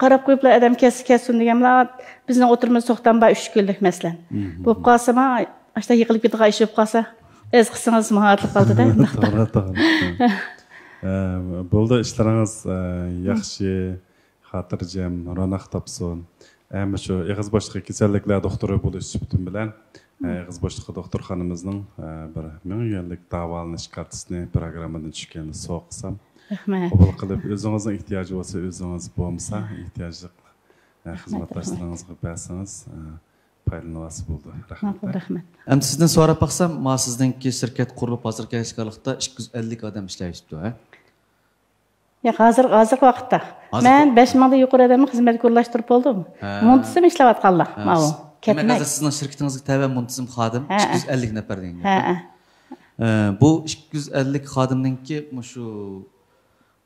قاراپ قويۇپلا ئادەم كەتسە كەتسۇن دېگەنلا، بىزنىڭ ئوتتۇرىمىزدا توختام بار ئۈچ كۈنلۈك مەسىلەن. مم. بولۇپ قالسىمۇ، ئاشۇنداق يىقىلىپ كېتىدىغان ئىش بولۇپ قالسا، ئەز قىلسىڭىز ماڭا ئاتلىق قالدىدا، ئۇنداقتا. توغرا، توغرا. ئە، بولدى، ئىشلىرىڭىز، ئە، ياخشى. خاتىرجەم، روناق تاپسۇن. ھەم شۇ ئېغىز بوشلۇقى كېسەللىكلەر دوختۇرى بولۇش سۈپىتىم بىلەن، مم. ئېغىز بوشلۇقى دوختۇرخانىمىزنىڭ، ئە، بىر مىڭ يۈەنلىك داۋالىنىش كارتىسىنى پىروگراممىدىن چۈشكەندە سوۋغا قىلسام، رەھمەت. قوبۇل قىلىپ، ئۆزىڭىزنىڭ ئېھتىياجى بولسا ئۆزىڭىز، بولمىسا ئېھتىياجلىق، ئە، رەھمەت، خىزمەتداشلىرىڭىزغا بەرسىڭىز، ئە، پايدىلىنىۋالسا بولىدۇ. رەھمەت. ماقۇل، رەھمەت. ئەمدى سىزدىن سوراپ باقسام، ما سىزنىڭكى شىركەت قۇرۇلۇپ ھازىرغا كەلگەچكە ئىككى يۈز ئەللىك ئادەم ئىشلەۋېتىپتۇ، ھە؟ ياق، ھازىر، ھازىرقى ۋاقىتتا. ھازىرقى مەن ۋاقىتتا. بەش مىڭدىن يۇقىرى ئادەمنى خىزمەتكە ئورۇنلاشتۇرۇپ بولدۇم. ھە. مۇنتىزىم ئىشلەۋاتقانلار، ھە. ماۋۇ. دېمەك، كەتمەي. ھازىر سىزنىڭ شىركىتىڭىزگە تەۋە مۇنتىزىم خادىم ھە. ئىككى يۈز ئەللىك نەپەر دېگەن گەپ. ھە، ھە. ئە، بۇ ئىككى يۈز ئەللىك خادىمنىڭكى مۇشۇ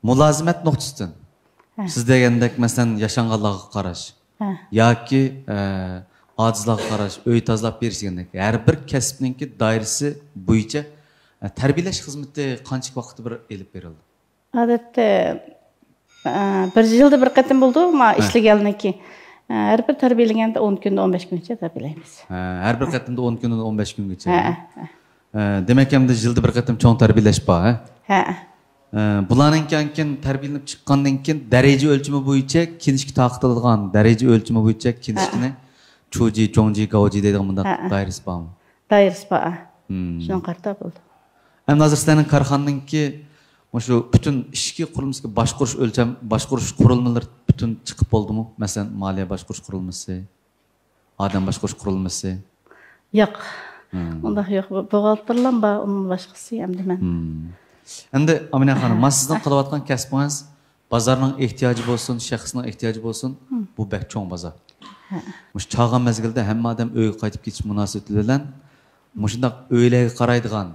مۇلازىمەت نۇقتىسىدىن سىز دېگەندەك، مەسىلەن، ياشانغانلارغا قاراش ياكى، ئە، ئاجىزلارغا قاراش، ئۆي تازىلاپ بېرىش دېگەندەك، ھەر بىر كەسىپنىڭكى دائىرىسى بويىچە، ئە، تەربىيەلەش خىزمىتى قانچىلىك ۋاقىتتا بىر ئېلىپ بېرىلىدۇ؟ ئادەتتە، ئە، بىر يىلدا بىر قېتىم بولىدۇ، ما، ھە. ئىشلىگەنلىكى. ئە، ھەر بىر تەربىيەلىگەندە ئون كۈندىن ئون بەش كۈنگىچە تەربىيەلەيمىز. ھە، ھەر بىر قېتىمدا ئون كۈندىن ئون بەش كۈنگىچە. ھە، ھە. ئە، دېمەك، ئەمدى يىلدا بىر قېتىم چوڭ تەربىيەلەش بار، ھە؟ ھە. ئە، بۇلارنىڭكى ئاندىن كېيىن تەربىيەلىنىپ چىققاندىن كېيىن دەرىجە ئۆلچىمى بويىچە كىنىشكا تارقىتىلىدىغان، دەرىجە ئۆلچىمى بويىچە كىنىشكىنى چۇجى، جوڭجى، گاۋجى دەيدىغان مۇنداق ھە. دائىرىسى بارمۇ؟ دائىرىسى بار. شۇنىڭغا قارىتا بولىدۇ. ئەمدى ھازىر سىلەرنىڭ كارخانىنىڭكى مۇشۇ پۈتۈن ئىچكى قۇرۇلمىسىدىكى باشقۇرۇش ئۆلچەم، باشقۇرۇش قۇرۇلمىلىرى پۈتۈن چىقىپ بولدىمۇ؟ مەسىلەن، مالىيە باشقۇرۇش قۇرۇلمىسى، ئادەم باشقۇرۇش قۇرۇلمىسى. ياق. مم. ئۇنداق يوق. بۇ-، بوغالتىرلام بار، ئۇنىڭ باشقىسى ئەمدى مەن. مم. ئەمدى ئامىنە خانىم، مانا سىزنىڭ قىلىۋاتقان كەسپىڭىز بازارنىڭ ئېھتىياجى بولسۇن، شەخسنىڭ ئېھتىياجى بولسۇن، مم. بۇ بەك چوڭ بازار. ھە. مۇشۇ چالغان مەزگىلدە ھەممە ئادەم ئۆيگە قايتىپ كېتىش مۇناسىۋىتى بىلەن مۇشۇنداق ئۆيلەرگە قارايدىغان،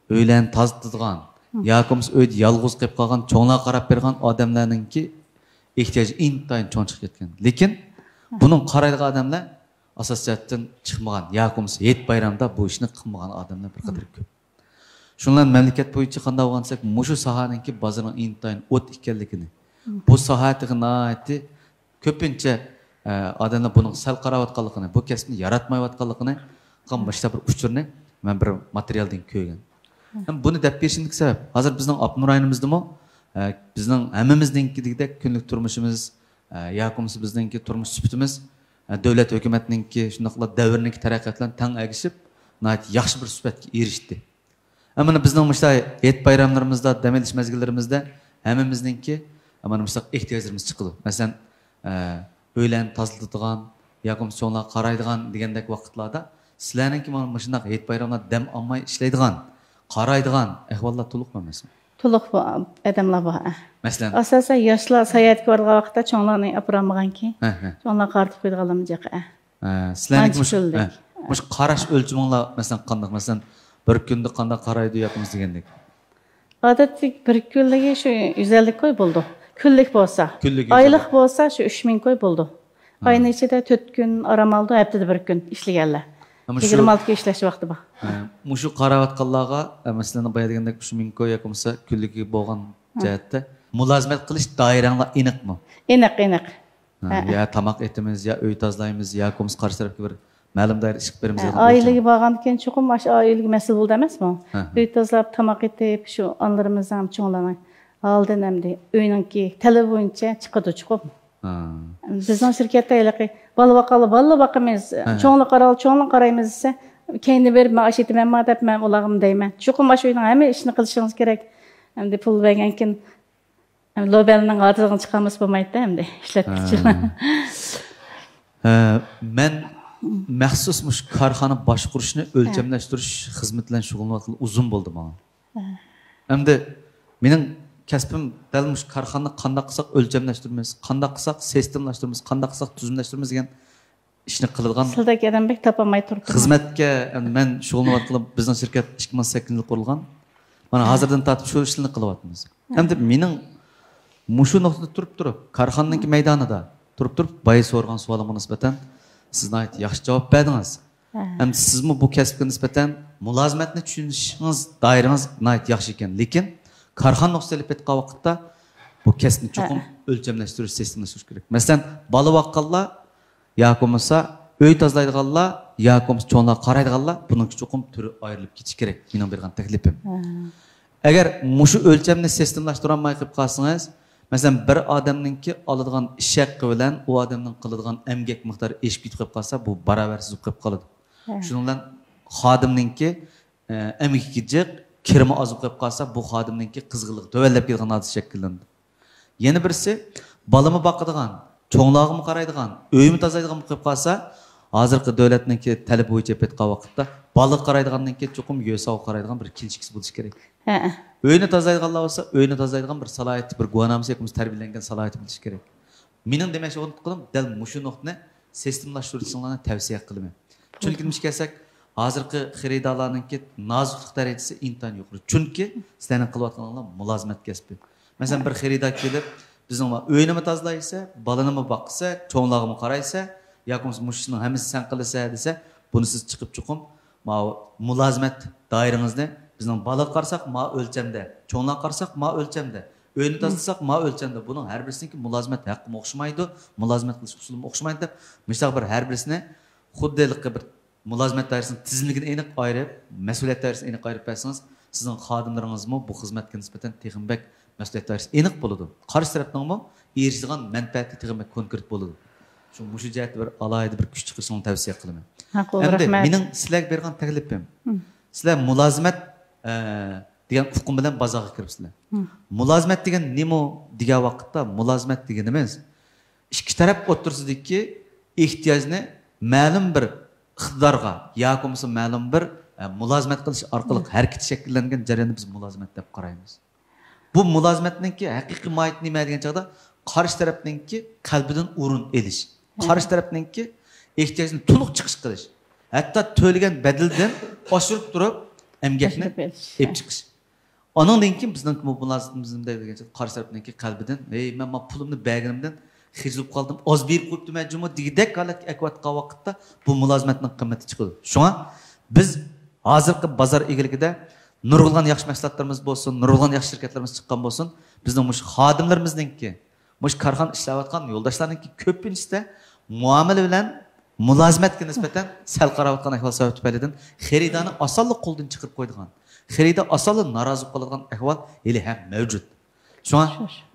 ئۆيلەرنى تازىلىتىدىغان مم. ياكى بولمىسا ئۆيدە يالغۇز قېلىپ قالغان، چوڭلارغا قاراپ بېرىدىغان ئادەملەرنىڭكى ئېھتىياجى ئىنتايىن چوڭ چىقىپ كەتكەن. لېكىن مم. بۇنىڭغا قارايدىغان ئادەملەر ئاساسىي جەھەتتىن چىقمىغان ياكى بولمىسا ھېيت بايرامدا بۇ ئىشنى قىلمىغان ئادەملەر بىر قەدەر كۆپ. شۇنىڭ بىلەن مەملىكەت بويىچە قانداق بولغان دېسەك، مۇشۇ ساھەنىڭكى بازىرىنىڭ ئىنتايىن ئوت ئىكەنلىكىنى، بۇ ساھەدىكى ناھايىتى كۆپىنچە، ئە، ئادەملەر بۇنىڭغا سەل قاراۋاتقانلىقىنى، بۇ كەسىپنى ياراتمايۋاتقانلىقىنى قىلغان مۇشۇنداق بىر ئۇچۇرنى مەن بىر ماتېرىيالدىن كۆرگەن. ھەم بۇنى دەپ بېرىشىمدىكى سەۋەب، ھازىر بىزنىڭ ئاپتونوم رايونىمىزدىمۇ، ئە، بىزنىڭ ھەممىمىزنىڭكى دېگۈدەك كۈنلۈك تۇرمۇشىمىز، ئە، ياكى بولمىسا بىزنىڭكى تۇرمۇش سۈپىتىمىز، ئە، دۆلەت ھۆكۈمەتنىڭكى شۇنداقلا دەۋرنىڭكى تەرەققىياتى بىلەن تەڭ ئەگىشىپ، ناھايىتى ياخشى بىر سۈپەتكە ئېرىشتى. ئەمما بىزنىڭ مۇشۇنداق ھېيت بايراملىرىمىزدا، دەم ئېلىش مەزگىللىرىمىزدە ھەممىمىزنىڭكى، ئەمما مۇشۇنداق ئېھتىياجلىرىمىز چىقىدۇ. مەسىلەن، ئە، ئۆيلەرنى تازىلىتىدىغان ياكى بولمىسا چوڭلارغا قارايدىغان دېگەندەك ۋاقىتلاردا سىلەرنىڭكى مانا مۇشۇنداق ھېيت بايراملاردا دەم ئالماي ئىشلەيدىغان، قارايدىغان ئەھۋاللار تولۇقمۇ ئەمەسمۇ؟ تولۇق بار، ئادەملەر بار. مەسىلەن؟ ئاساسەن ياشلار ساياھەتكە بارىدىغان ۋاقىتتا چوڭلارنى ئاپىرالمىغانكى، ھە، ھە. چوڭلارغا قارىتىپ قويىدىغانلارمۇ جىق. ھە، سىلەرنىڭكى مۇشۇ، ھە، مۇشۇ قاراش ئۆلچىمىڭلار، مەسىلەن، قانداق؟ مەسىلەن، بىر كۈندە قانداق قارايدۇ ياكى دېگەندەك؟ ئادەتتە بىر كۈنلۈكى شۇ يۈز ئەللىك كوي بولىدۇ. كۈنلۈك بولسا. كۈنلۈك يۈز ئەللىك. ئايلىق بولسا شۇ ئۈچ مىڭ كوي بولىدۇ. ھە. ئاينىڭ ئىچىدە تۆت كۈن ئارام ئالىدۇ، ھەپتىدە بىر كۈن ئىشلىگەنلەر. ئەمما شۇ يىگىرمە ئالتە كۈن ئىشلەش ۋاقتى بار. ھە، مۇشۇ قاراۋاتقانلارغا، ئە، مەسىلەن، بايا دېگەندەك ئۈچ مىڭ كوي ياكى بولمىسا كۈنلۈكى بولغان ھە. جەھەتتە مۇلازىمەت قىلىش دائىرەڭلار ئېنىقمۇ؟ ئېنىق، ئېنىق. ھە، ھە. يا تاماق ئېتىمىز، يا ئۆي تازىلايمىز، يا كومس قارشى تەرەپكە بىر مەلۇم دائىرە ئىشقا بېرىمىز ھە، دېگەن ئائىلىگە بارغاندىن كېيىن چوقۇم ئاشۇ ئائىلىگە مەسئۇل بولىدۇ ئەمەسمۇ؟ ھە، ھە. ئۆي تازىلاپ، تاماق ئېتىپ، شۇ ئانىلىرىمىزنىڭ، چوڭلارنىڭ ھالىدىن ئەمدى ئۆينىڭكى تەلىپى بويىچە چىقىدۇ چوقۇم. ھە. بىزنىڭ شىركەتتە ھېلىقى بالا باققانلار بالىلا باقىمىز، ھە. چوڭلار قارا-، چوڭلار قارايمىز دېسە، كەينىدىن بېرىپ مەن ئاشۇ ئېتىمەنما دەپ مەن ئۇلارغىمۇ دەيمەن. چوقۇم ئاشۇ ئۆينىڭ ھەممە ئىشىنى قىلىشىڭىز كېرەك. ئەمدى پۇل بەرگەنكىن لوبيانىڭ ھاتىلىغىنى چىقارمىسا بولمايتتى ئەمدى ئىشلەتكۈچى. ھە. ھە، مەن مەخسۇس مۇشۇ كارخانا باشقۇرۇشنى ھە. ئۆلچەملەشتۈرۈش خىزمىتى بىلەن شۇغۇللىنىۋاتقىلى ئۇزۇن بولدى ماڭا. ھە. ئەمدى مېنىڭ كەسپىم دەل مۇشۇ كارخانىنى قانداق قىلساق ئۆلچەملەشتۈرىمىز، قانداق قىلساق سىستېمىلاشتۇرىمىز، قانداق قىلساق تۈزۈملەشتۈرىمىز دېگەن ئىشنى قىلىدىغان سىلدەك ئادەم بەك تاپالماي تۇرۇپتۇ. خىزمەتكە، يەنى مەن شۇغۇللىنىۋاتقىلى بىزنىڭ شىركەت ئىككى مىڭ سەككىزىنچى يىلى قۇرۇلغان. مانا ھە. ھازىردىن تارتىپ شۇ ئىشلارنى قىلىۋاتىمىز. ھە. ئەمدى مېنىڭ مۇشۇ نۇقتىدا تۇرۇپ تۇرۇپ، كارخانىنىڭكى مەيدانىدا تۇرۇپ تۇرۇپ، بايا سورىغان سوئالىمغا نىسبەتەن سىز ناھايىتى ياخشى جاۋاب بەردىڭىز. ھە. ئەمدى سىزمۇ بۇ كەسىپكە نىسبەتەن مۇلازىمەتنى چۈشىنىشىڭىز، دائىرىڭىز ناھايىتى ياخشى ئىكەن. لېكىن كارخانا نۇقتىسى ئېلىپ ئېيتقان ۋاقىتتا بۇ كەسىپنى چوقۇم ھە. ئۆلچەملەشتۈرۈش، سىستېمىلاشتۇرۇش كېرەك. مەسىلەن، بالا باققانلار ياكى بولمىسا ئۆي تازىلايدىغانلار ياكى بولمىسا چوڭلارغا قارايدىغانلار بۇنىڭكى چوقۇم تۈرى ئايرىلىپ كېتىشى كېرەك. مېنىڭ بەرگەن تەكلىپىم. ھە. ئەگەر مۇشۇ ئۆلچەمنى سىستېمىلاشتۇرالماي قېلىپ قالسىڭىز، مەسىلەن، بىر ئادەمنىڭكى ئالىدىغان ئىش ھەققى بىلەن ئۇ ئادەمنىڭ قىلىدىغان ئەمگەك مىقدارى ئېشىپ كېتىپ قېلىپ قالسا، بۇ باراۋەرسىز بولۇپ قېلىپ قالىدۇ. ھە. شۇنىڭ بىلەن خادىمنىڭكى، ئە، ئەمگىكى جىق، كىرىمى ئاز بولۇپ قېلىپ قالسا، بۇ خادىمنىڭكى قىزغىنلىقى تۆۋەنلەپ كېتىدىغان ھادىسە شەكىللىنىدۇ. يەنە بىرسى، بالىمۇ باقىدىغان، چوڭلارغىمۇ قارايدىغان، ئۆيمۇ تازىلايدىغان بولۇپ قېلىپ قالسا، ھازىرقى دۆلەتنىڭكى تەلىپى بويىچە ئېلىپ ئېيتقان ۋاقىتتا، بالىغا قارايدىغاندىن كېيىن چوقۇم يۆساۋغا قارايدىغان بىر كىنىشكىسى بولۇشى كېرەك. ھەئە. ئۆينى تازىلايدىغانلار بولسا، ئۆينى تازىلايدىغان بىر سالاھىيىتى، بىر گۇۋاھنامىسى ياكى بولمىسا تەربىيەلەنگەن سالاھىيىتى بولۇشى كېرەك. مېنىڭ دېمەكچى بولغىنىم، دەل مۇشۇ نۇقتىنى سىستېمىلاشتۇرۇشۇڭلارنى تەۋسىيە قىلىمەن. چۈنكى نېمىشقا كەلسەك، ھازىرقى خېرىدارلارنىڭكى نازۇكلۇق دەرىجىسى ئىنتايىن يۇقىرى. چۈنكى سىلەرنىڭ قىلىۋاتقىنىڭلار مۇلازىمەت كەسپى. مەسىلەن، بىر خېرىدار كېلىپ، بىزنىڭ ئۆينىمۇ تازىلايسە، بالىنىمۇ باقىسە، چوڭلارغىمۇ قارايسە، ياكى بولمىسا مۇشۇ ئىشنىڭ ھەممىسىنى سەن قىلىسە دېسە، بۇنى سىز چىقىپ چوقۇم ماۋۇ مۇلازىمەت دائىرىڭىزنى، بىزنىڭ بالىغا قارىساق ما ئۆلچەمدە، چوڭلارغا قارىساق ما ئۆلچەمدە، ئۆينى تازىلىساق ما ئۆلچەمدە، بۇنىڭ ھەر بىرسىنىڭكى مۇلازىمەت ھەققىمۇ ئوخشىمايدۇ، مۇلازىمەت قىلىش ئۇسۇلىمۇ ئوخشىمايدۇ دەپ، مۇشۇنداق بىر ھەر بىرسىنى خۇددى ھېلىقى بىر مۇلازىمەت دائىرىسىنىڭ تىزىملىكىنى ئېنىق ئايرىپ، مەسئۇلىيەت دائىرىسىنى ئېنىق ئايرىپ بەرسىڭىز، سىزنىڭ خادىملىرىڭىزمۇ بۇ خىزمەتكە نىسبەتەن تېخىمۇ بەك مەسئۇلىيەت دائىرىسى ئېنىق بولىدۇ. قارشى تەرەپنىڭمۇ ئېرىشىدىغان مەنپەئەتى تېخىمۇ بەك كونكرېت بولىدۇ. شۇ، مۇشۇ جەھەتتە بىر ئالاھىدە بىر كۈچ چىقىرىشىڭلارنى تەۋسىيە قىلىمەن. ماقۇل، ئەمدى رەھمەت. مېنىڭ سىلەرگە بەرگەن تەكلىپىم، مم. سىلەر مۇلازىمەت، ئە، دېگەن ئۇقۇم بىلەن بازارغا كىرىپسىلەر. مم. مۇلازىمەت دېگەن نېمە دېگەن ۋاقىتتا، مۇلازىمەت دېگىنىمىز ئىككى تەرەپ ئوتتۇرىسىدىكى ئېھتىياجنى مەلۇم بىر ئىقتىدارغا ياكى بولمىسا مەلۇم بىر، ئە، مۇلازىمەت قىلىش ئارقىلىق ھەرىكىتى شەكىللەنگەن جەرياننى بىز مۇلازىمەت دەپ قارايمىز. بۇ مۇلازىمەتنىڭكى ھەقىقىي ماھىيىتى نېمە دېگەن چاغدا، قارشى تەرەپنىڭكى قەلبىدىن ئورۇن ئېلىش، قارشى تەرەپنىڭكى ئېھتىياجىنى تولۇق چىقىش قىلىش، ھەتتا تۆلىگەن بەدىلىدىن ئاشۇرۇپ تۇرۇپ ئەمگەكنى ئېلىپ چىقىش. ئانىڭدىن كېيىن بىزنىڭكى بۇ مۇلازىمىمىزدە دېگەنچە قارشى تەرەپنىڭكى قەلبىدىن، ھەي، مەن ما پۇلۇمنى بەرگىنىمدىن خىجىلىپ قالدىم، ئاز بېرىپ قويۇپتىمەن جۇمۇ دېگۈدەك ھالەتكە ئەكىۋاتقان ۋاقىتتا بۇ مۇلازىمەتنىڭ قىممىتى چىقىدۇ. شۇڭا بىز ھازىرقى بازار ئىگىلىكىدە نۇرغۇنلىغان ياخشى مەھسۇلاتلىرىمىز بولسۇن، نۇرغۇنلىغان ياخشى شىركەتلىرىمىز چىققان بولسۇن، بىزنىڭ مۇشۇ خادىملىرىمىزنىڭكى، مۇشۇ كارخانىدا ئىشلەۋاتقان يولداشلارنىڭكى كۆپىنچىسىدە مۇئامىلە بىلەن مۇلازىمەتكە نىسبەتەن سەل قاراۋاتقان ئەھۋال سەۋەب تۈپەيلىدىن خېرىدارنى ئاسانلا قولدىن چىقىرىپ قويىدىغان، خېرىدار ئاسانلا نارازى بولۇپ قالىدىغان ئەھۋال ھېلىھەم مەۋجۇت. شۇڭا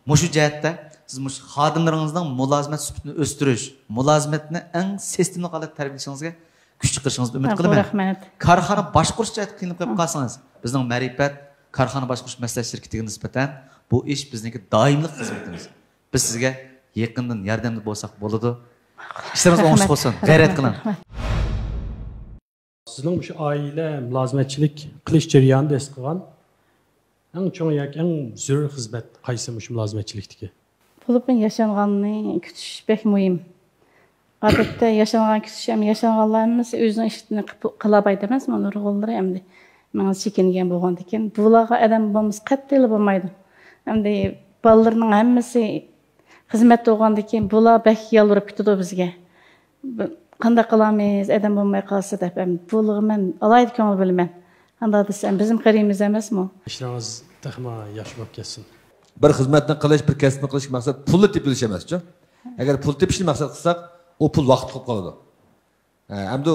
مۇشۇ جەھەتتە سىز مۇشۇ خادىملىرىڭىزنىڭ مۇلازىمەت سۈپىتىنى ئۆستۈرۈش، مۇلازىمەتنى ئەڭ سىستېمىلىق ھالەتتە تەربىيەلىشىڭىزگە كۈچ چىقىرىشىڭىزنى ئۈمىد قىلىمەن. رەھمەت. كارخانا باشقۇرۇش جەھەتتە قىينىلىپ قېلىپ قالسىڭىز، بىزنىڭ مەرىپەت كارخانا باشقۇرۇش مەسلىھەت شىركىتىگە نىسبەتەن بۇ ئىش بىزنىڭكى دائىملىق خىزمىتىمىز. بىز سىزگە يېقىندىن ياردەمدە بولساق بولىدۇ. ئىشلىرىڭىز ئوڭۇشلۇق بولسۇن. غەيرەت قىلىڭ. سىزنىڭ مۇشۇ ئائىلە مۇلازىمەتچىلىك قىلىش جەريانىدا ھېس قىلغان ئەڭ چوڭ ياكى ئەڭ زۆرۈر خىزمەت قايسى مۇشۇ مۇلازىمەتچىلىكتىكى؟ بولۇپمۇ ياشانغاننى كۈتۈش بەك مۇھىم. ئادەتتە ياشانغان كۈتۈش، ئەمدى ياشانغانلار ھەممىسى ئۆزىنىڭ ئىشىنى قىپ-، قىلالايدۇ ئەمەسمۇ، نۇرغۇنلىرى ئەمدى مېڭىسى چېكىنگەن بولغاندىكىن، بۇلارغا ئادەم بولمىسا قەتئىيلا بولمايدۇ. ئەمدى بالىلىرىنىڭ ھەممىسى خىزمەتتە بولغاندىكىن، بۇلار بەك يالۋۇرۇپ كېتىدۇ بىزگە. بۇ، قانداق قىلامىز، ئادەم بولماي قالسا دەپ، ئەمدى بۇلارغا مەن ئالاھىدە كۆڭۈل بۆلىمەن. قانداق دېسەم، بىزمۇ غېرىبمىز ئەمەسمۇ؟ ئىشلىرىڭىز تېخىمۇ ياخشى بولۇپ كەتسۇن. بىر خىزمەتنى قىلىش، بىر كەسىپنى قىلىش مەقسەت پۇللا تېپىلىش ئەمەسچۇ. ئەگەر پۇل تېپىشنى مەقسەت قىلساق، ئۇ پۇل ۋاقىت قىلىپ قالىدۇ. ھە، ئەمدى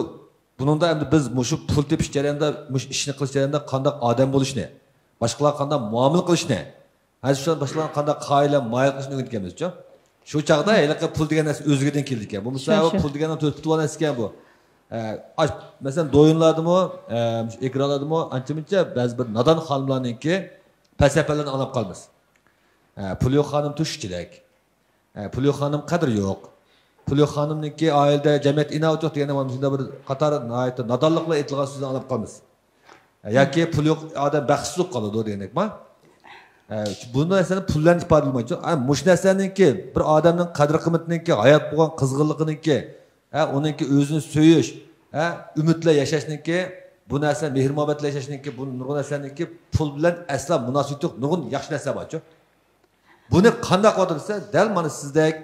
بۇنىڭدا ئەمدى بىز مۇشۇ پۇل تېپىش جەريانىدا، مۇشۇ ئىشنى قىلىش جەريانىدا قانداق ئادەم بولۇشنى، باشقىلارغا قانداق مۇئامىلە قىلىشنى، ھە، شۇ باشقىلارغا قانداق قائىدە مۇئامىلە قىلىشنى ئۆگىنىدىكەنمىزچۇ. شۇ چاغدا ھېلىقى پۇل دېگەن نەرسە ئۆزلۈكىدىن كېلىدىكەن. بولمىسا شۇ، ئۇ شۇ. پۇل دېگەن تۆت پۇتى بار نەرسە ئىكەن بۇ. ئە، ئاش-، مەسىلەن، دويۇنلاردىمۇ، ئە، مۇشۇ ئېكرانلاردىمۇ ئانچە مۇنچە بەزى بىر نادان خانىملارنىڭكى پەلسەپىلىرىنى ئاڭلاپ قالىمىز. ئە، پۇل يوق خانىم تۆشۈكچىلىك. ئە، پۇل يوق خانىم قەدرى يوق. پۇل يوق خانىمنىڭكى ئائىلىدە، جەمئىيەتتە ئىناۋىتى يوق دېگەن مۇشۇنداق بىر قاتار ناھايىتى نادانلىقلار ئېيتىلغان سۆزنى ئاڭلاپ قالىمىز. ياكى پۇل يوق ئادەم بەختسىز بولۇپ قالىدۇ دېگەندەكما. ئە، بۇ نەرسىنى پۇل بىلەن ئىپادىلىمەيدۇ. ئە، مۇشۇ نەرسىنىڭكى، بىر ئادەمنىڭ قەدىر-قىممىتىنىڭكى، ھايات بولغان قىزغىنلىقىنىڭكى، ئە، ئۇنىڭكى ئۆزىنى سۆيۈش، ئە، ئۈمىد بىلەن ياشاشنىڭكى، بۇ نەرسە مېھىر-مۇھەببەت بىلەن ياشاشنىڭكى، بۇ نۇرغۇن نەرسىلەرنىڭكى پۇل بىلەن ئەسلا مۇناسىۋىتى يوق، نۇرغۇن ياخشى نەرسىلەر بارچۇ. بۇنى قانداق قىلىۋاتىدۇ دېسە، دەل مانا سىزدەك،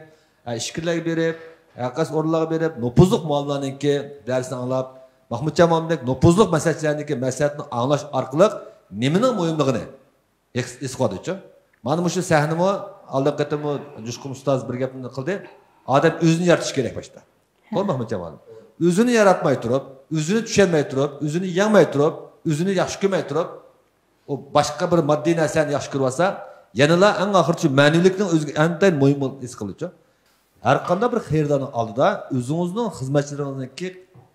ئە، ئىچكىرىلەرگە بېرىپ، ھەر قايسى ئورۇنلارغا بېرىپ، نوپۇزلۇق مۇئەللىملەرنىڭكى دەرسىنى ئاڭلاپ، ماخمۇتجان مۇئەللىمدەك نوپۇزلۇق مەسلىھەتچىلەرنىڭكى مەسلىھەتىنى ئاڭلاش ئارقىلىق نېمىنىڭ مۇھىملىقىنى ھېس، ھېس قىلىۋاتىدۇچۇ. مانا مۇشۇ سەھنىمۇ، ئالدىنقى قېتىممۇ جۇشقۇن ئۇستاز بىر گەپنى قىلدى. ئادەم ئۆزىنى يارىتىش كېرەك باشتا. توغرىمۇ، ئەخمەتجان مۇئەللىم؟ ئۆزىنى ياراتماي تۇرۇپ، ئۆزىنى چۈشەنمەي تۇرۇپ، ئۆزىنى يەڭمەي تۇرۇپ، ئۆزىنى ياخشى كۆرمەي تۇرۇپ، ئۇ باشقا بىر ماددىي نەرسىنى ياخشى كۆرۈۋالسا، يەنىلا ئەڭ ئاخىرىچە مەنىۋىلىكنىڭ ئۆزىگە ئەنتەين مۇھىم بول-، ھېس قىلىدۇچۇ. ھەر قانداق بىر خېرىدارنىڭ ئالدىدا ئۆزىڭىزنىڭ خىزمەتچىلىرىڭىزنىڭكى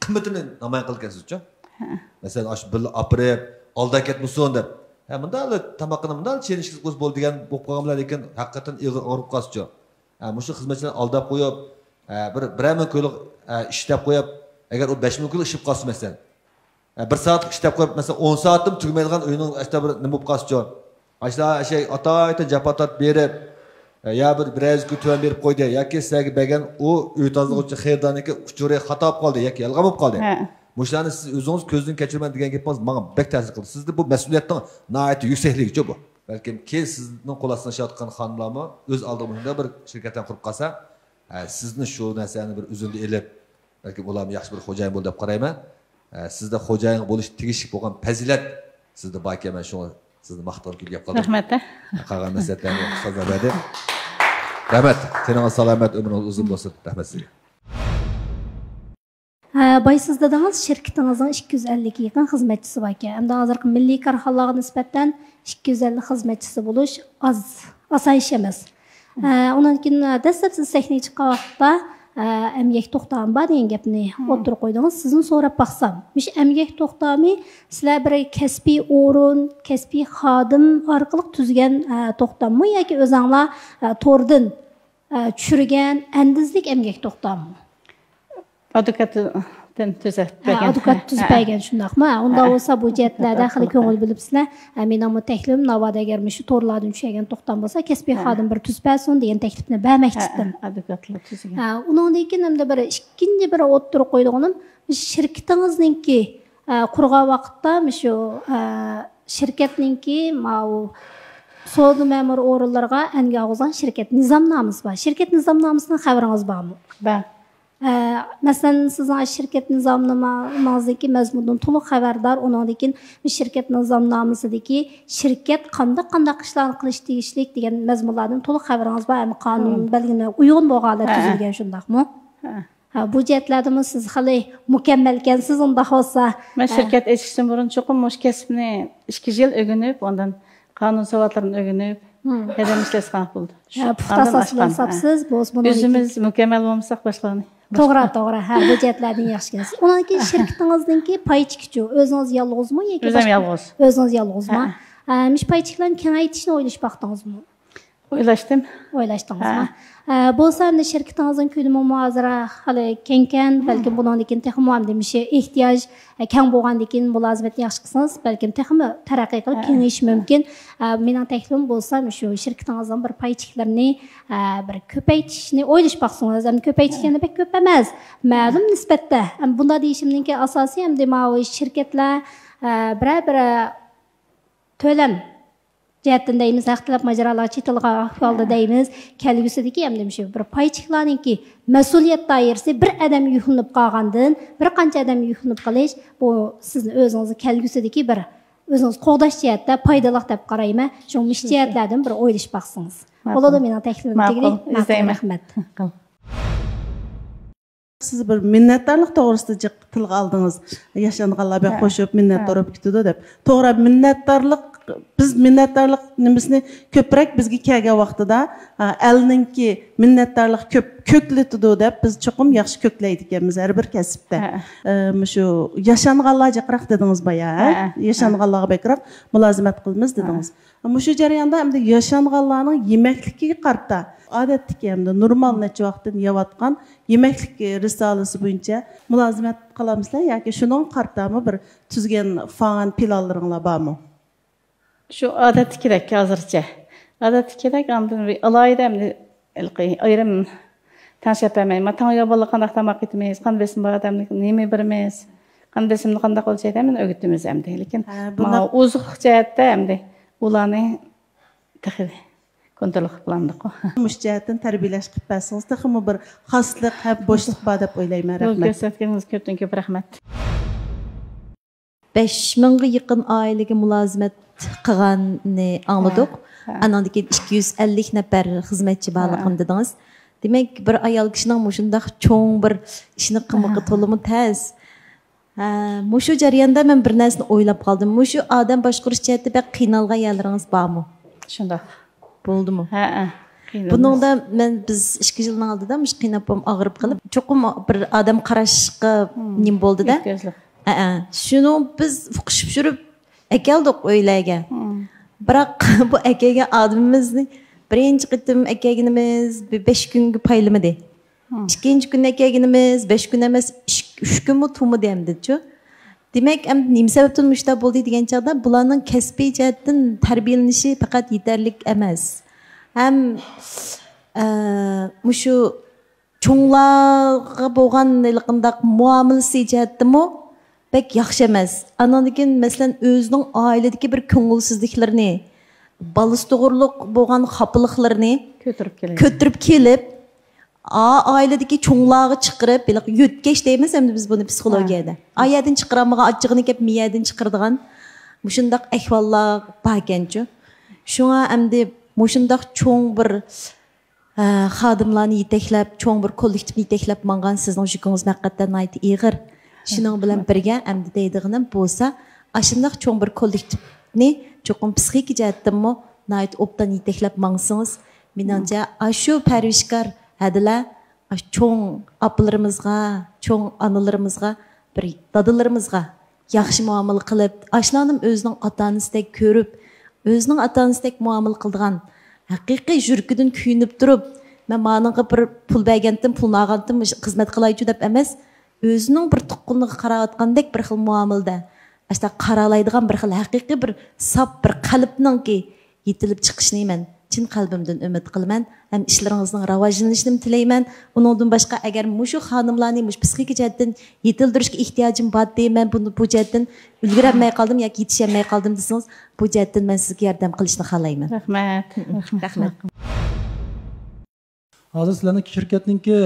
قىممىتىنى نامايان قىلىدىكەنسىزچۇ. ھە. مەسىلەن، ئاشۇ بىللە ئاپىرىپ، ئالداپ كەتمىسۇن دەپ. ھە، مۇنداق تاماققىنى مۇنداق چېنىشكە قويسا بولىدۇ دېگەن بولۇپ قالغان بىلەن، لېكىن ھەقىقەتەن ئېغىر ئاغرىپ قالسىچۇ. ھە، مۇشۇ خىزمەتچىلەرنى ئالداپ قويۇپ، ھە، بىر، بىرەر مىڭ كويلۇق، ھە، ئىشلەپ قويۇپ، ئەگەر ئۇ بەش مىڭ كويلۇق ئىشلىپ قالسا، مەسىلەن، ھە، بىر سائەتلىك ئىشلەپ قويۇپ، مەسىلەن، ئون سائەتتىمۇ تۈگىمەيدىغان ئۆينىڭ ئاشتا بىر نېمە بولۇپ قالسىچۇ؟ ئاشتا شەي ئاتايتىن جاپا تارتىپ بېرىپ، ھە، يا بىر، بىرەر يۈز كوي تۆۋەن بېرىپ قويدى، ياكى سىلەرگە بەرگەن ئۇ ئۆي تازىلىغۇچى خېرىدارنىڭكى ئۇچۇرى خاتا بولۇپ قالدى ياكى يالغان بولۇپ قالدى. ھە. مۇشۇلارنى سىز ئۆزىڭىز كۆزدىن كەچۈرمەڭ دېگەن گېپىڭىز ماڭا بەك تەسىر قىلدى. سىزدە بۇ مەسئۇلىيەتنىڭ ناھايىتى يۈكسەكلىكىچۇ بۇ. بەلكىم كېيىن سىزنىڭ قول ئاستىدا ئىشلەۋاتقان خانىملارمۇ ئۆز ئالدىغا مۇشۇنداق بىر شىركەتلەرنى قۇرۇپ قالسا، ھە، سىزنى شۇ نەرسىنى بىر ئۆزۈمدە ئېلىپ، بەلكىم ئۇلارمۇ ياخشى بىر خوجايىن بولدى دەپ قارايمەن. ھە، سىزدە خوجايىن بولۇش تېگىشلىك بولغان پەزىلەت سىزدە باركەن، مەن شۇڭا سىزنى ماختىغىلى كېلىپ قالدىم. رەھمەت. قالغان نەسىھەتلەرنى ئۇستازلار بەردى. رەھمەت. تېنىڭىز سالامەت، ئۆمرىڭىز ئۇزۇن بولسۇن. رەھمەت سىزگە. ھە، بايا سىز دېدىڭىز، شىركىتىڭىزنىڭ ئىككى يۈز ئەللىككە يېقىن خىزمەتچىسى باركەن. ئەمدى ھازىرقى مىللىي كارخانىلارغا نىسبەتەن ئىككى يۈز ئەللىك خىزمەتچىسى بولۇش ئاز، ئاسان ئىش ئەمەس. ھە، ئۇنىڭدىن كېيىن، ھە، دەسلەپ سىز سەھنىگە چىققان ۋاقىتتا، ھە، ئەمگەك توختامى بار دېگەن گەپنى ئوتتۇرىغا قويدىڭىز. سىزدىن سوراپ باقسام، مۇشۇ ئەمگەك توختامى سىلەر بىر كەسپىي ئورۇن، كەسپىي خادىم ئارقىلىق تۈزگەن، ھە، توختاممۇ ياكى ئۆزەڭلار، ھە، توردىن، ھە، چۈشۈرگەن ئەندىزىلىك ئەمگەك توختامى؟ ئادۋوكاتتىن تۈزەپ بەرگەن. ئادۋوكات تۈزۈپ بەرگەن، شۇنداقمۇ؟ ئۇنداق بولسا بۇ جەھەتلەردە خېلى كۆڭۈل بۆلۈپسىلەر. مېنىڭمۇ تەكلىپىم، ناۋادا ئەگەر مۇشۇ تورلاردىن چۈشەرگەن توختام بولسا، كەسپىي خادىم بىر تۈزۈپ بەرسۇن دېگەن تەكلىپنى بەرمەكچىدىم. ئادۋوكاتلار تۈزگەن. ئۇنىڭدىن كېيىن ئەمدى بىر ئىككىنچى بىر ئوتتۇرىغا قويىدىغىنىم، شىركىتىڭىزنىڭكى قۇرغان ۋاقىتتا مۇشۇ شىركەتنىڭكى ماۋۇ سودا مەمۇرىي ئورۇنلىرىغا ئەنگە ئالغۇزغان شىركەت نىزامنامىسى بار. شىركەت نىزامنامىسىدىن خەۋىرىڭىز بارمۇ؟ بار. مەسىلەن، سىزنىڭ شىركەت نىزامنامىڭىزدىكى مەزمۇندىن تولۇق خەۋەردار، ئۇنىڭدىن كېيىن شىركەت نىزامنامىسىدىكى شىركەت قانداق قانداق ئىشلارنى قىلىش تېگىشلىك دېگەن مەزمۇنلاردىن تولۇق خەۋىرىڭىز بار، ھەم قانۇن بەلگىلىمىگە ئۇيغۇن بولغان ھالەتتە تۈزۈلگەن، شۇنداقمۇ؟ ھە، بۇ جەھەتلەردىمۇ سىز خېلى مۇكەممەلكەنسىز، ئۇنداق بولسا. مەن شىركەت ئېچىشتىن بۇرۇن چوقۇم مۇشۇ كەسىپنى ئىككى يىل ئۆگىنىپ، ئاندىن قانۇن ساۋاتلىرىنى ئۆگىنىپ، قەدەم ئىشلەتسەڭ بولدى. پۇختا ئاساسلار ھېسابسىز، بولسا بۇنىڭدىن كېيىن ئۆزىمىز مۇكەممەل بولمىساق باشقىلارنى. توغرا، توغرا. ھە، بۇ جەھەتلەردىن ياخشى كەلسە. ئۇنىڭدىن كېيىن شىركىتىڭىزنىڭكى پاي چېكىچۇ؟ ئۆزىڭىز يالغۇزمۇ ياكى؟ ئۆزۈم يالغۇز. ئۆزىڭىز يالغۇزمۇ؟ ھە. مۇشۇ پاي چېكىلەرنى كېڭەيتىشنى ئويلىشىپ باقتىڭىزمۇ؟ ئويلاشتىم. ئويلاشتىڭىزمۇ؟ ھە. بولسا ئەمدى شىركىتىڭىزنىڭ كۆلىمىمۇ ھازىر خېلى كەڭكەن، بەلكىم بۇنىڭدىن كېيىن تېخىمۇ ئەمدى مۇشۇ ئېھتىياج كەڭ بولغاندىن كېيىن مۇلازىمەتنى ياخشى قىلسىڭىز، بەلكىم تېخىمۇ تەرەققىي قىلىپ كېڭىيىشى مۇمكىن. مېنىڭ تەكلىپىم بولسا مۇشۇ شىركىتىڭىزنىڭ بىر پاي چېكىلىرىنى بىر كۆپەيتىشنى ئويلىشىپ باقسىڭىز. ئەمدى كۆپەيتىش دېگەندە بەك كۆپ ئەمەس، مەلۇم نىسبەتتە. بۇنداق دېيىشىمنىڭكى ئاساسىي ئەمدى ماۋۇ شىركەتلەر بىرەر بىر تۆلەم جەھەتتىن دەيمىز، ھەق تەلەپ ماجىرالارغا چېتىلغان ئەھۋالدا دەيمىز، كەلگۈسىدىكى ئەمدى مۇشۇ بىر پاي چېكىلەرنىڭكى مەسئۇلىيەت دائىرىسى بىر ئادەم يۈكلىنىپ قالغاندىن، بىر قانچە ئادەم يۈكلىنىپ قېلىش، بۇ سىزنى ئۆزىڭىزنى كەلگۈسىدىكى بىر ئۆزىڭىز قوغداش جەھەتتە پايدىلىق دەپ قارايمەن. شۇڭا مۇشۇ جەھەتلەردىن بىر ئويلىشىپ باقسىڭىز. بولىدۇ، مېنىڭ تەكلىپىم تېگىلى. ماقۇل، رەھمەت. سىز بىر مىننەتدارلىق توغرىسىدا جىق تىلغا ئالدىڭىز. ياشانغانلار بىلەن قوشۇپ مىننەتدار بولۇپ كېتىدۇ دەپ. توغرا، مىننەتدارلىق، بىز مىننەتدارلىق نېمىسىنى كۆپرەك بىزگە كەلگەن ۋاقتىدا، ئا، ئەلنىڭكى مىننەتدارلىق كۆپ كۆكلىتىدۇ دەپ بىز چوقۇم ياخشى كۆكلەيدىكەنمىز ھەر بىر كەسىپتە. ئە، مۇشۇ ياشانغانلار جىقراق دېدىڭىز بايا، ھە؟ ياشانغانلارغا بەكرەك مۇلازىمەت قىلىمىز دېدىڭىز. مۇشۇ جەرياندا ئەمدى ياشانغانلارنىڭ يېمەكلىكىگە قارىتا، ئادەتتىكى ئەمدى نورمال نەچچە ۋاقىتتىن يەۋاتقان يېمەكلىك رىسالىسى بويىچە مۇلازىمەت قىلامسىلەر ياكى شۇنىڭغا قارىتامۇ بىر تۈزگەن فان پىلانلىرىڭلار بارمۇ؟ شۇ ئادەتتىكىدەك ھازىرچە. ئادەتتىكىدەك، ئاندىن بىر ئالاھىدە ئەمدى ھېلىقى ئايرىم تەڭشەپ بەرمەي، ما تاڭ يول بولىدىغان قانداق تاماق ئېتىمىز، قان بېسىمى بار ئادەمگە نېمە بېرىمىز، قان بېسىمى قانداق بولۇشى ئەمدى ئۆگىتىمىز ئەمدى. لېكىن ماۋۇ ئوزۇقلۇق جەھەتتە ئەمدى ئۇلارنى تېخى كونترول قىلىپ بولالمىدۇق. مۇشۇ جەھەتتىن تەربىيەلەش قىلىپ بەرسىڭىز، تېخىمۇ بىر خاسلىق ھەم بوشلۇق بار دەپ ئويلايمەن. رەھمەت. يول كۆرسەتكىنىڭىزگە كۆپتىن كۆپ رەھمەت. بەش مىڭغا يېقىن ئائىلىگە مۇلازىمەت قىلغاننى ئاڭلىدۇق. ئانىڭدىن كېيىن ئىككى يۈز ئەللىك نەپەر خىزمەتچى بارلىقىنى دېدىڭىز. دېمەك، بىر ئايال كىشىنىڭ مۇشۇنداق چوڭ بىر ئىشنى قىلمىقى تولىمۇ تەس. ھە، مۇشۇ جەرياندا مەن بىر نەرسىنى ئويلاپ قالدىم. مۇشۇ ئادەم باشقۇرۇش جەھەتتە بەك قىينالغان يەرلىرىڭىز بارمۇ؟ شۇنداق. بولدىمۇ؟ ھەئە. بۇنىڭدا مەن، بىز ئىككى يىلنىڭ ئالدىدا مۇشۇ قىيناپ بولۇپ ئاغرىپ قېلىپ، چوقۇم بىر ئادەم قاراشقا نېمە بولدى-دە. ھەئە. شۇنى بىز ئۇقۇشۇپ يۈرۈپ ئەكەلدۇق ئۆيلەرگە. بىراق بۇ ئەكەلگەن ئادىمىمىزنى بىرىنچى قېتىم ئەكەلگىنىمىز بىر بەش كۈنگە پايلىمىدى. ئىككىنچى كۈنى ئەكەلگىنىمىز بەش كۈن ئەمەس، ئۈچ، ئۈچ كۈنمۇ تۇرمىدى ئەمدىچۇ. دېمەك، ئەمدى نېمە سەۋەبتىن مۇشۇنداق بولدى دېگەن چاغدا، بۇلارنىڭ كەسپىي جەھەتتىن تەربىيەلىنىشى پەقەت يېتەرلىك ئەمەس. ھەم، ئە، مۇشۇ چوڭلارغا بولغان ھېلىقىنداق مۇئامىلىسى جەھەتتىمۇ بەك ياخشى ئەمەس. ئانىڭدىن كېيىن، مەسىلەن، ئۆزىنىڭ ئائىلىدىكى بىر كۆڭۈلسىزلىكلىرىنى، بالىسى توغرۇلۇق بولغان خاپىلىقلىرىنى كۆتۈرۈپ كېلىدۇ. كۆتۈرۈپ كېلىپ، ئا-، ئائىلىدىكى چوڭلارغا چىقىرىپ، ھېلىقى يۆتكەش دەيمىز ئەمدى بىز بۇنى پسىخولوگىيەدە. ھە. ئا يەردىن چىقىرالمىغان، ئاچچىقىنى كەپ مىيەدىن چىقىرىدىغان مۇشۇنداق ئەھۋاللار باركەنچۇ. شۇڭا ئەمدى مۇشۇنداق چوڭ بىر، ئە، خادىملارنى يېتەكلەپ، چوڭ بىر كوللېكتىپنى يېتەكلەپ ماڭغان سىزنىڭ يۈكىڭىز ھەقىقەتەن ناھايىتى ئېغىر. شۇنىڭ بىلەن بىرگە ئەمدى دەيدىغىنىم بولسا، ئاشۇنداق چوڭ بىر كوللېكتىپنى چوقۇم پسىخىكا جەھەتتىنمۇ ناھايىتى ئوبدان يېتەكلەپ ماڭسىڭىز، مېنىڭچە، ئاشۇ پەرۋىشكار ھەدىلەر، ئاشۇ چوڭ ئاپىلىرىمىزغا، چوڭ ئانىلىرىمىزغا، بىر دادىلىرىمىزغا ياخشى مۇئامىلە قىلىپ، ئاشۇلارنىمۇ ئۆزىنىڭ ئاتا-ئانىسىدەك كۆرۈپ، ئۆزىنىڭ ئاتا-ئانىسىدەك مۇئامىلە قىلىدىغان، ھەقىقىي يۈرىكىدىن كۆيۈنۈپ تۇرۇپ، مەن مانىڭغا بىر پۇل بەرگەنتىم، پۇلنى ئالغانتىم، خىزمەت قىلايچۇ دەپ ئەمەس، ئۆزىنىڭ بىر تۇغقىنىغا قاراۋاتقاندەك بىر خىل مۇئامىلىدە، ئاشۇنداق قارالايدىغان بىر خىل ھەقىقىي بىر ساپ بىر قەلبنىڭكى يېتىلىپ چىقىشىنى مەن چىن قەلبىمدىن ئۈمىد قىلىمەن ھەم ئىشلىرىڭىزنىڭ راۋاجلىنىشىنىمۇ تىلەيمەن. ئۇنىڭدىن باشقا، ئەگەر مۇشۇ خانىملارنى مۇشۇ پسىخىكا جەھەتتىن يېتىلدۈرۈشكە ئېھتىياجىم بار دەيمەن، بۇنى بۇ جەھەتتىن ئۈلگۈرەلمەي قالدىم ياكى يېتىشەلمەي قالدىم دېسىڭىز، بۇ جەھەتتىن مەن سىزگە ياردەم قىلىشنى خالايمەن. رەھمەت. رەھمەت. ھازىر سىلەرنىڭ شىركەتنىڭكى،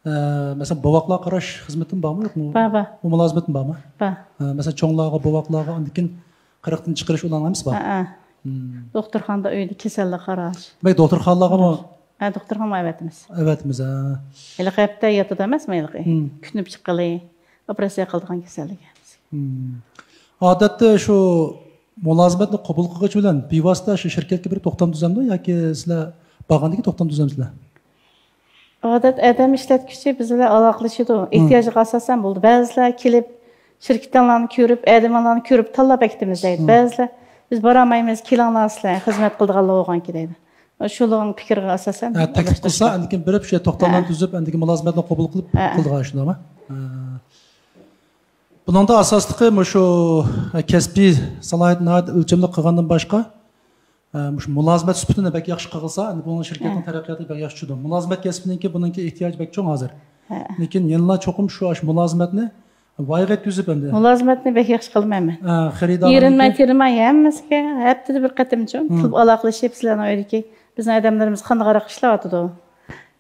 ئە، مەسىلەن، بوۋاقلارغا قاراش خىزمىتىمۇ بارمۇ، يوقمۇ؟ بار، بار. ئۇ مۇلازىمەتمۇ بارمۇ؟ بار. ئە، مەسىلەن، چوڭلارغا، بوۋاقلارغا، ئاندىن كېيىن قىرىقتىن چىقىرىش ئۇلارنىڭ ھەممىسى بار. ھە، ھە. مم. دوختۇرخانىدا، ئۆيدە كېسەللىك قاراش. دېمەك، دوختۇرخانىلارغىمۇ؟ ھە، دوختۇرخانىغا ئەۋەتىمىز. ئەۋەتىمىز، ھە. ھېلىقى ھەپتە ياتىدۇ ئەمەسمۇ ھېلىقى؟ مم. كۈتۈنۈپ چىققىلى، ئوپېراتسىيە قىلىدىغان كېسەللىك. مم. ئادەتتە شۇ مۇلازىمەتنى قوبۇل قىلغۇچى بىلەن بىۋاسىتە شۇ شىركەتكە بېرىپ توختام تۈزەمدۇ ياكى سىلەر بارغاندىن كېيىن توختام تۈزەمسىلەر؟ ئادەتتە ئادەم ئىشلەتكۈچى بىز بىلەن ئالاقىلىشىدۇ. مم. ئېھتىياجغا ئاساسەن بولىدۇ. بەزىلەر كېلىپ، شىركىتىڭلارنى كۆرۈپ، ئادەملەرنى كۆرۈپ تاللاپ ئەكېتىمىز دەيدۇ. مم. بەزىلەر، بىز بارالمايمىز، كېلىڭلار سىلەر، خىزمەت قىلىدىغانلار بولغانكى دەيدۇ. شۇلارنىڭ پىكرىگە ئاساسەن. ھە، تەكلىپ قىلسا، ئاندىن كېيىن بېرىپ، شۇ توختاملارنى ھە. تۈزۈپ، ئاندىن كېيىن مۇلازىمەتنى قوبۇل قىلىپ ھە. قىلىدىغان شۇنداقمۇ؟ ھە. بۇنىڭدا ئاساسلىقى مۇشۇ كەسپىي سالاھىيەتنى ناھايىتى ئۆلچەملىك قىلغاندىن باشقا، مۇشۇ مۇلازىمەت سۈپىتىنى بەك ياخشى قىلغىلىسا، ئەمدى بۇنىڭ شىركەتنىڭ ھە. تەرەققىياتى بەك ياخشى چۈشىدۇ. مۇلازىمەت كەسپىنىڭكى بۇنىڭكى ئېھتىياجى بەك چوڭ ھازىر. ھە. لېكىن يەنىلا چوقۇم شۇ ئاشۇ مۇلازىمەتنى ۋايىغا يەتكۈزۈپ ئەمدى. مۇلازىمەتنى بەك ياخشى قىلىمەن مەن. ھە، خېرىدارلارنىڭكى يېرىنمەي تېرىماي ھەممىسىگە ھەپتىدە بىر قېتىمچۇ، مم. تېلېفون ئالاقىلىشىپ، سىلەرنىڭ ئۆيدىكى بىزنىڭ ئادەملىرىمىز قانداقراق ئىشلەۋاتىدۇ؟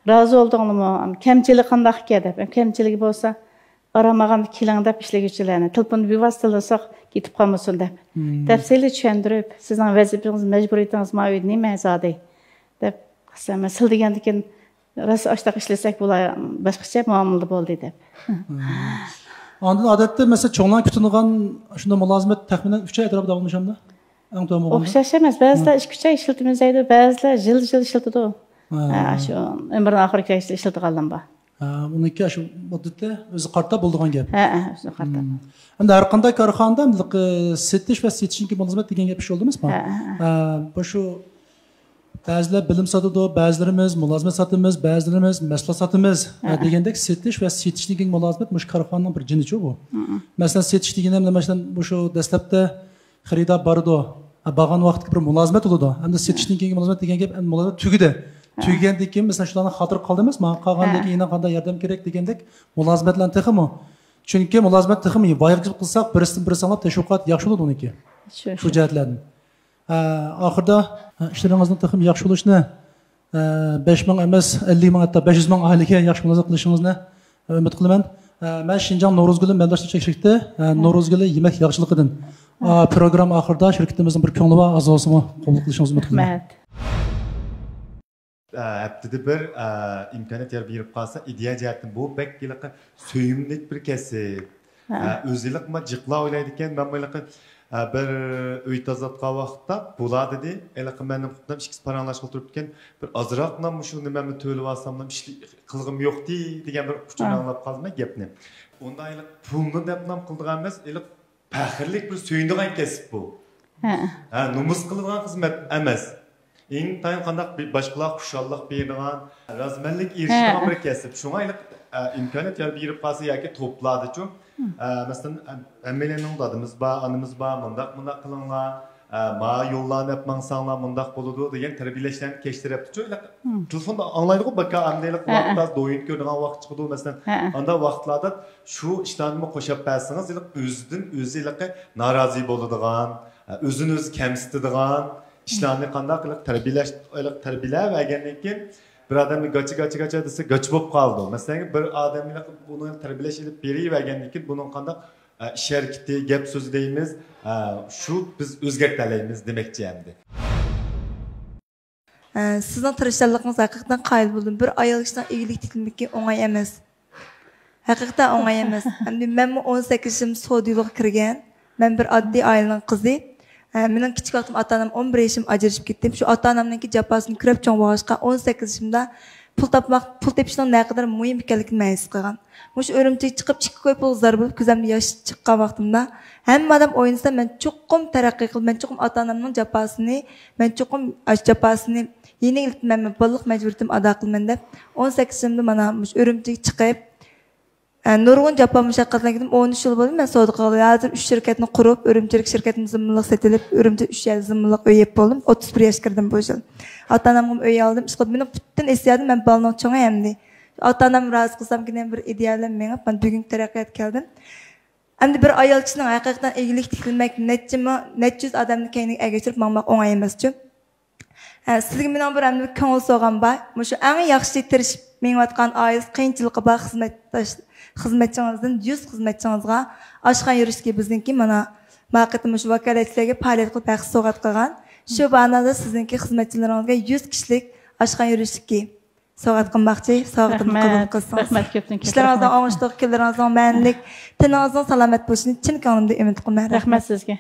رازى بولدۇڭلىمۇ؟ كەمچىلىك قانداق ئىكەن دەپ. كەمچىلىكى بولسا، بارالمىغاندا كېلىڭ دەپ ئىشلىگۈچىلەرنى تېلېفون بىۋاسىتە تىللىساق كېتىپ قالمىسۇن دەپ. مم. تەپسىلىي چۈشەندۈرۈپ، سىزنىڭ ۋەزىپىڭىز، مەجبۇرىيىتىڭىز ما ئۆيدە نېمە زادى دەپ قىلسام، مەن سىل دېگەندىكىن راست ئاشتاق ئىشلىسەك بۇلار باشقىچە مۇئامىلىدە بولدى دەپ. مم. ئاندىن ئادەتتە مەسىلەن چوڭلارنى كۈتىدىغان شۇنداق مۇلازىمەت تەخمىنەن ئۈچ ئاي ئەتراپىدا داۋاملىشامدۇ؟ ئەڭ تۆۋەن بولغاندا؟ ئوخشاش ئەمەس. بەزىلەر ھە. ئىككى ئۈچ ئاي ئىشلىتىمىز دەيدۇ، بەزىلەر يىل يىل ئىشلىتىدۇ. ھە. ھە، شۇ ئۆمرىنىڭ ئاخىرىغىچە ئىشلىتىدىغانلار بار. ھە، ئۇنىڭكى شۇ مۇددىتى ئۆزى قارىتا بولىدىغان گەپ. ھە، ھە، ئۆزى قارىتا. مم. ئەمدى ھەر قانداق كارخانىدا ئەمدى سېتىش ۋە سېتىشنىڭكى مۇلازىمەت دېگەن گەپ ئىش بولدى ئەمەسمۇ؟ ھە، ھە، ھە. ھە، بۇ شۇ بەزىلەر بىلىم ساتىدۇ، بەزىلىرىمىز مۇلازىمەت ساتىمىز، بەزىلىرىمىز مەھسۇلات ساتىمىز، ھە، ھە. دېگەندەك سېتىش ۋە سېتىشتىن كېيىنكى مۇلازىمەت مۇشۇ كارخانىنىڭ بىر جېنىچۇ بۇ. مم. مەسىلەن، سېتىش دېگىنىم، مەسىلەن، مۇشۇ دەسلەپتە خېرىدار بارىدۇ، ھە، بارغان ۋاقىتتىكى بىر مۇلازىمەت بولىدۇ. ئەمدى سېتىشتىن كېيىنكى مۇلازىمەت دېگەن گەپ، ئەمدى مۇلازىمەت تۈگىدى. ھە. تۈگىگەندىن كېيىن، مەسىلەن، شۇلارنىڭ خاتىرە قالدى ئەمەسمۇ؟ قالغاندىن ھە. كېيىن يەنە قانداق ياردەم كېرەك دېگەندەك مۇلازىمەتلەرنى تېخىمۇ. چۈنكى مۇلازىمەت تېخىمۇ ۋايىغا قىلساق، بىرسىدىن بىرسى ئاڭلاپ تەشۋىقات ياخشى بولىدۇ ئۇنىڭكى. شۇ، شۇ شۇ. جەھەتلەردىن. ئە، ئاخىرىدا، ئە، ئىشلىرىڭىزنىڭ تېخىمۇ ياخشى بولۇشىنى، ئە، بەش مىڭ ئەمەس، ئەللىك مىڭ، ھەتتا بەش يۈز مىڭ ئائىلىگە ياخشى مۇلازىمەت قىلىشىڭىزنى، ئە، ئۈمىد قىلىمەن. ئە، مەن شىنجاڭ نورۇز گۈلى مالىلاشتۇرۇش شىركىتى، ئە، نورۇز گۈلى يېمەك ياغچىلىقىدىن. ئا، پروگرامما ئاخىرىدا شىركىتىمىزنىڭ بىر كۆڭلى بار ئاز بولسىمۇ قوبۇل قىلىشىڭىزنى ئۈمىد قىلىمەن. رەھمەت. ئە، ھەپتىدە بىر، ئە، ئىمكانىيەت يار بېرىپ قالسا، ئىدىيە جەھەتتىن بۇ بەك ھېلىقى سۆيۈملۈك بىر كەسىپ. ھە. ئە، ئۆزى ھېلىقى ما جىقلا ئويلايدىكەن، مەن ھېلىقى، ئە، بىر ئۆي تازىلاتقان ۋاقىتتا بۇلار دېدى، ھېلىقى مەننىم قۇتنام ئىككىسى پاراڭلاشقىلى تۇرۇپتىكەن، بىر ئازراقلا مۇشۇ نېمەمنى تۆلىۋالساملا ئىشلى-، قىلغۇم يوقتى دېگەن بىر ئۇچۇرنى ھە. ئاڭلاپ قالدىم گەپنى. ئۇندا ھېلىقى پۇلنى دەپلا قىلىدىغان ئەمەس، ھېلىقى پەخىرلىك بىر سۆيۈنىدىغان كەسىپ بۇ. ھە. ھە، نومۇس قىلىدىغان خىزمەت ئەمەس. ئىنتايىن قانداق بىر باشقىلارغا خۇشاللىق بېرىدىغان، رازىمەنلىك ئېرىشىدىغان ھە. بىر كەسىپ. شۇڭا ھېلىقى، ئە، ئىمكانىيەت يار بېرىپ قالسا ياكى توپلاردىچۇ، ھە. ئە، مەسىلەن، ئە، ھەممەيلەننىڭ دادىمىز بار، ئانىمىز بار، مۇنداق، مۇنداق قىلىڭلار، ئە، ما يوللارنى ئەپ ماڭساڭلار مۇنداق بولىدۇ دېگەن تەربىيەلەشلەرنى كەچتە تەرەپتىچۇ، ھېلىقى ھە. تېلېفوندا ئاڭلايدىغۇ، باكا، ئەمدىلىك ھە، ھە. ۋاقىتتا دويۇن كۆرىدىغان ۋاقىت چىقىدۇ، مەسىلەن، ھە، ھە. ئانداق ۋاقىتلاردا شۇ ئىشلارنىمۇ قوشاپ بەرسىڭىز، ھېلىقى ئۆزىدىن ئۆزى ھېلىقى نارازى بولىدىغان، ئە، ئۆزىنى ئۆزى كەمسىتىدىغان، كىشىلەرنى قانداق قىلىپ تەربىيەلەش، تەربىيەلەۋەرگەندىن كېيىن، بىر ئادەمنى گاچا، گاچا، گاچا دېسە، گاچا بولۇپ قالىدۇ. مەسىلەن، بىر ئادەمنى بۇنى تەربىيەلەش ئېلىپ بېرىۋەرگەندىن كېيىن، بۇنىڭ قانداق، ئە، ئىش ھەرىكىتى، گەپ سۆزى دەيمىز، ئە، شۇ بىز ئۆزگەرتەلەيمىز دېمەكچى ئەمدى. ئە، سىزنىڭ تىرىشچانلىقىڭىزغا ھەقىقەتەن قايىل بولدۇم. بىر ئايال كىشىنىڭ ئىگىلىك تىكلىمىكى ئوڭاي ئەمەس. ھەقىقەتەن ئوڭاي ئەمەس. ئەمدى مەنمۇ ئون سەككىز يېشىمدا سودا يولىغا كىرگەن. مەن بىر ئاددىي ئائىلىنىڭ قىزى. ئە، مېنىڭ كىچىك ۋاقتىم ئاتا-ئانام ئون بىر يېشىم ئاجرىشىپ كېتىپ، شۇ ئاتا-ئانامنىڭكى جاپاسىنى كۆرۈپ چوڭ بولغاچقا، ئون سەككىز يېشىمدا پۇل تاپماق، پۇل تېپىشنىڭ نەقەدەر مۇھىم ئىكەنلىكىنى مەن ھېس قىلغان. مۇشۇ ئۈرۈمچىگە چىقىپ، ئىككى كوي پۇلغا زار بولۇپ، كۆزۈمدىن ياش چىققان ۋاقتىمدا، ھەممە ئادەم ئوينىسا، مەن چوقۇم تەرەققىي قىلىپ، مەن چوقۇم ئاتا-ئانامنىڭ جاپاسىنى، مەن چوقۇم ئاشۇ جاپاسىنى يېنىڭ ئېلىپ مەن بالىلىق مەجبۇرىيىتىمنى ئادا قىلىمەن دەپ، ئون سەككىز يېشىمدا مانا مۇشۇ ئۈرۈمچىگە چىقىپ، ئە، نۇرغۇن جاپا مۇشەققەتلەرگە كېتىپ، ئون ئۈچ يىل بولدى مەن سودا قىلغىلى. ھازىر ئۈچ شىركەتنى قۇرۇپ، ئۈرۈمچىدىكى شىركەتنى زىممىلىق سېتىلىپ، ئۈرۈمچىدە ئۈچ يەردە زىممىلىق ئۆي يەپ بولدۇم. ئوتتۇز بىر ياشقا كىردىم بۇ يىل. ئاتا-ئانامغىمۇ ئۆي ئالدىم. ئىشقىلىپ، مېنىڭ پۈتۈن ھېسسىياتىم مەن بالىنىڭ چوڭى ئەمدى. ئاتا-ئانام رازى قىلسامكىن، بىر ئىدىيە بىلەن مېڭىپ، مانا بۈگۈنكى تەرەققىياتقا كەلدىم. ئەمدى بىر ئايال كىشىنىڭ ھەقىقەتەن ئىگىلىك تىكلىمەك، نەچچە مىڭ، نەچچە يۈز ئادەمنى كەينىگە ئەگەشتۈرۈپ ماڭماق ئوڭاي ئەمەسچۇ؟ ھە، سىزگە مېنىڭ بىر ئەمدى بىر كۆڭۈل سوۋغام بار. مۇشۇ ئەڭ ياخشى تىرىشىپ مېڭىۋاتقان ئائىلىسى قىيىنچىلىقى بار خىزمەتداش، خىزمەتچىڭىزدىن يۈز خىزمەتچىڭىزغا ئاشخانا يۈرۈشلۈكى بىزنىڭكى مانا ما قېتىم مۇشۇ ۋاكالەتچىلەرگە پائالىيەت قىلىپ ھەق سوۋغات قىلغان. شۇ باھانىدا سىزنىڭكى خىزمەتچىلىرىڭىزگە يۈز كىشىلىك ئاشخانا يۈرۈشلۈكى سوۋغات قىلماقچى. سوۋغىتىمنى قوبۇل قىلسىڭىز. رەھمەت، كۆپتىن كۆپ ئىشلىرىڭىزنىڭ رەھمەت. ئوڭۇشلۇق، كۈنلىرىڭىزنىڭ مەنىلىك، تېنىڭىزنىڭ سالامەت بولۇشىنى چىن كۆڭلۈمدىن ئۈمىد قىلىمەن. رەھمەت سىزگە.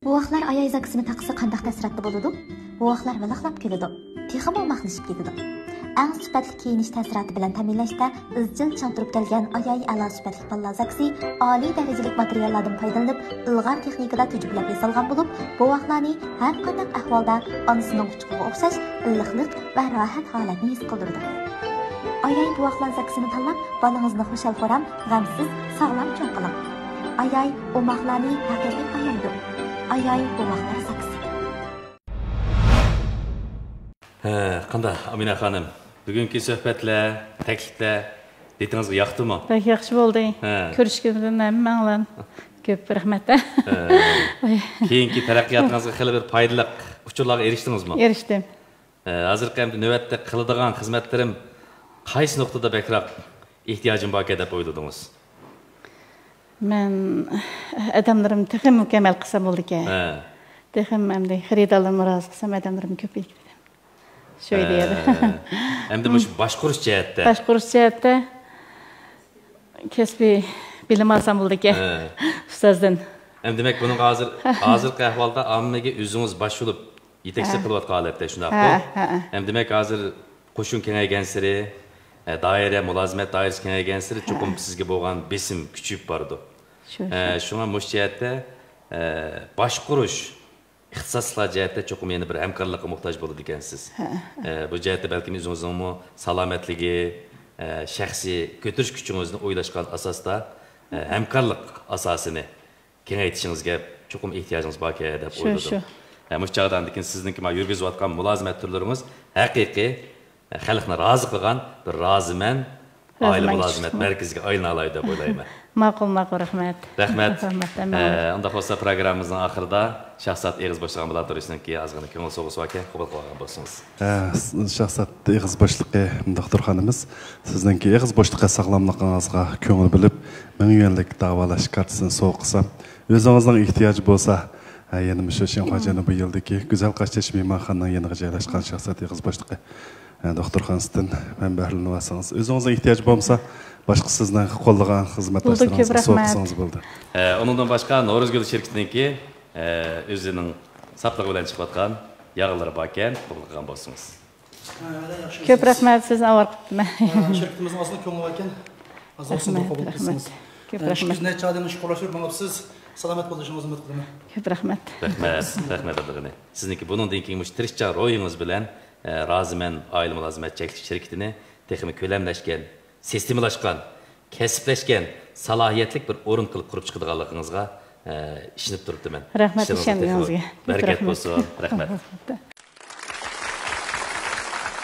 بوۋاقلار ئاياي زاكىسىنى تاقىسا قانداق تەسىراتتا بولىدۇ؟ بوۋاقلار ۋىلىقلاپ كۈلىدۇ. تېخىمۇ ئوماقلىشىپ كېتىدۇ. ئەڭ سۈپەتلىك كىيىنىش تەسىراتى بىلەن تەمىنلەشتە ئىزچىل چىڭ تۇرۇپ كەلگەن ئاياي ئەلا سۈپەتلىك بالىلار زاكىسى ئالىي دەرىجىلىك ماتېرىياللاردىن پايدىلىنىپ، ئىلغار تېخنىكىدا تۈجۈپلەپ ياسالغان بولۇپ، بوۋاقلارنى ھەر قانداق ئەھۋالدا ئانىسىنىڭ قۇچىقىغا ئوخشاش ئىللىقلىق ۋە راھەت ھالەتنى ھېس قىلدۇرىدۇ. ئاياي بوۋاقلار زاكىسىنى تاللاپ، بالىڭىزنى خۇشال-خۇرام، غەمسىز، ساغلام چوڭ قىلىڭ. ئاياي ئوماقلارنى ھەقىقىي ئايايدۇ. ئاياي بوۋاقلار زاكىسى. ھە، قانداق، ئامىنە خانىم؟ بۈگۈنكى سۆھبەتلەر، تەكلىپلەر دىتىڭىزغا ياقتىمۇ؟ بەك ياخشى بولدى. ھە. كۆرۈشكىنىمدىن ھەممەڭلار كۆپ رەھمەت. ھە. ئاي. كېيىنكى تەرەققىياتىڭىزغا خېلى بىر پايدىلىق ئۇچۇرلارغا ئېرىشتىڭىزمۇ؟ ئېرىشتىم. ھە، ھازىرقى ئەمدى نۆۋەتتە قىلىدىغان خىزمەتلىرىم قايسى نۇقتىدا بەكرەك ئېھتىياجىم باركەن دەپ ئويلىدىڭىز؟ مەن ئادەملىرىمنى تېخىمۇ مۇكەممەل قىلسام بولىدىكەن. ھە. تېخىمۇ ئەمدى خېرىدارلىرىمنى رازى قىلسام، ئادەملىرىم كۆپىيىپ كېتىدۇ. شۇ ئىدىيەدە. ھە. ئەمدى مۇشۇ باشقۇرۇش جەھەتتە. باشقۇرۇش جەھەتتە كەسپىي بىلىم ئالسام بولىدىكەن. ھە. ئۇستازدىن. ئەمدى دېمەك، بۇنىڭغا ھازىر، ھازىرقى ئەھۋالدا ئاممىگە ئۆزىڭىز باش بولۇپ يېتەكچىلىك ھە. قىلىۋاتقان ھالەتتە، شۇنداققۇ؟ ھە، ھە، ھە. ئەمدى دېمەك، ھازىر قوشۇن كېڭەيگەنسېرى، ئە، دائىرە، مۇلازىمەت دائىرىسى كېڭەيگەنسېرى، چوقۇم ھە. سىزگە بولغان بېسىم كۈچىيىپ بارىدۇ. شۇ، ئە، شۇ. شۇڭا مۇشۇ جەھەتتە، ئە، باشقۇرۇش، ئىختىساسلىقلار جەھەتتە چوقۇم يەنە بىر ھەمكارلىققا موھتاج بولىدىكەنسىز. ھە، ھە. ئە، بۇ جەھەتتە بەلكىم ئۆزىڭىزنىڭمۇ سالامەتلىكى، ئە، شەخسىي كۆتۈرۈش كۈچىڭىزنى ئويلاشقان ئاساستا، ئە، ھەمكارلىق ئاساسىنى كېڭەيتىشىڭىزگە چوقۇم ئېھتىياجىڭىز باركەن دەپ شۇ، ئويلىدىم. شۇ. ھە، مۇشۇ چاغدا ئاندىن كېيىن سىزنىڭكى مانا يۈرگۈزۈۋاتقان مۇلازىمەت تۈرلىرىڭىز ھەقىقىي، ھە، خەلقنى رازى قىلغان بىر رازىمەن، رازىمەن ئائىلە مۇلازىمەت مەركىزىگە ئايلىنالايدۇ دەپ ئويلايمەن. ماقۇل، ماقۇل، رەھمەت. رەھمەت. رەھمەت، ھەممىڭلارغا. ئە، ئۇنداق بولسا پروگراممىمىزنىڭ ئاخىرىدا شاھزات ئېغىز بوشلىغان بۇلار تۇرۇشنىڭكى ئازغىنە كۆڭۈل سوۋغىسى باركەن، قوبۇل قىلغان بولسىڭىز. ئە، شاھزات ئېغىز بوشلۇقى دوختۇرخانىمىز سىزنىڭكى ئېغىز بوشلۇقى ساغلاملىقىڭىزغا كۆڭۈل بۆلۈپ، مىڭ يۈەنلىك داۋالاش كارتىسىنى سوۋغا قىلسام، ئۆزىڭىزنىڭ ئېھتىياجى بولسا، ھە، يەنە مۇشۇ شىنخۇا جەنۇبىي يولىدىكى گۈزەل قاشتېشى مېھمانخانىنىڭ يېنىغا جايلاشقان شاھزات ئېغىز بوشلۇقى، ھە، دوختۇرخانىسىدىن مەن بەھرىلىنىۋالسىڭىز. ئۆزىڭىزنىڭ ئېھتىياجى بولمىسا، باشقا سىزنىڭ قوللىغان خىزمەتداشلىرىڭىزغا سوۋغا قىلسىڭىز بولدى. ھە، ئۇنىڭدىن باشقا نورۇزگۈل شىركىتىنىڭكى، ھە، ئۆزىنىڭ ساپلىقى بىلەن چىقىۋاتقان ياغلىرى باركەن، قوبۇل قىلغان بولسىڭىز. كۆپ رەھمەت، سىزنى ئاۋارە قىپتىمەن. شىركىتىمىزنىڭ ئاستىدا كۆڭلى باركەن، ھازىر بولسىمۇ قوبۇل قىلسىڭىز. كۆپ رەھمەت. شۇ كۈزنى نەچچە ئادەمنى ئىشقا ئورۇنلاشتۇرۇپ ماڭىپسىز. سالامەت بولۇشىڭىزنى ئۈمىد قىلىمەن. كۆپ رەھمەت. رەھمەت، رەھمەت ئابلىغېنى. سىزنىڭكى بۇنىڭدىن كېيىن مۇشۇ تىرىشچان روھىڭىز بىلەن، ئە، رازىمەن ئائىلە مۇلازىمەت چەكلىك شىركىتىنى تېخىمۇ كۆلەملەشكەن، سىستېمىلاشقان، كەسىپلەشكەن، سالاھىيەتلىك بىر ئورۇن قىلىپ قۇرۇپ چىقىدىغانلىقىڭىزغا، ئە، ئىشىنىپ تۇرۇپتىمەن. رەھمەت، ئىشلىرىڭىزدە تېخىمۇ ئىشەنگىنىڭىزگە. بەرىكەت بولسۇن. رەھمەت.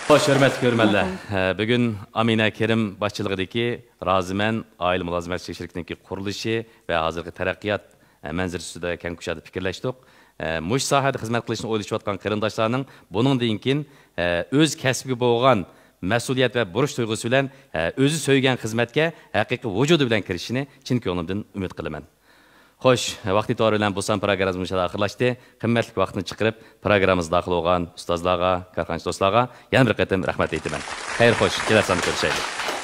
خوش، ھۆرمەتلىك كۆرۈرمەنلەر. ھە، بۈگۈن ئامىنە كېرىم باشچىلىقىدىكى رازىمەن ئائىلە مۇلازىمەت شىركىتىنىڭكى قۇرۇلۇشى ۋە ھازىرقى تەرەققىيات، ھە، مەنزىرىسى ئۈستىدە كەڭ كۇشادە پىكىرلەشتۇق. ئە، مۇشۇ ساھەدە خىزمەت قىلىشنى ئويلىشىۋاتقان قېرىنداشلارنىڭ بۇنىڭدىن كېيىن، ئە، ئۆز كەسپىگە بولغان مەسئۇلىيەت ۋە بۇرچ تۇيغۇسى بىلەن، ئە، ئۆزى سۆيگەن خىزمەتكە ھەقىقىي ۋۇجۇدى بىلەن كىرىشىشىنى چىن كۆڭلۈمدىن ئۈمىد قىلىمەن. خوش، ۋاقىت ئېتىبارى بىلەن بۇ سان پروگراممىمىز مۇشۇ يەردە ئاخىرلاشتى. قىممەتلىك ۋاقىتنى چىقىرىپ، پروگراممىمىزغا داخىل بولغان ئۇستازلارغا، كارخانىچى دوستلارغا يەنە بىر قېتىم رەھمەت ئېيتىمەن. خەير خوش، كېلەر ساندا كۆرۈشەيلى.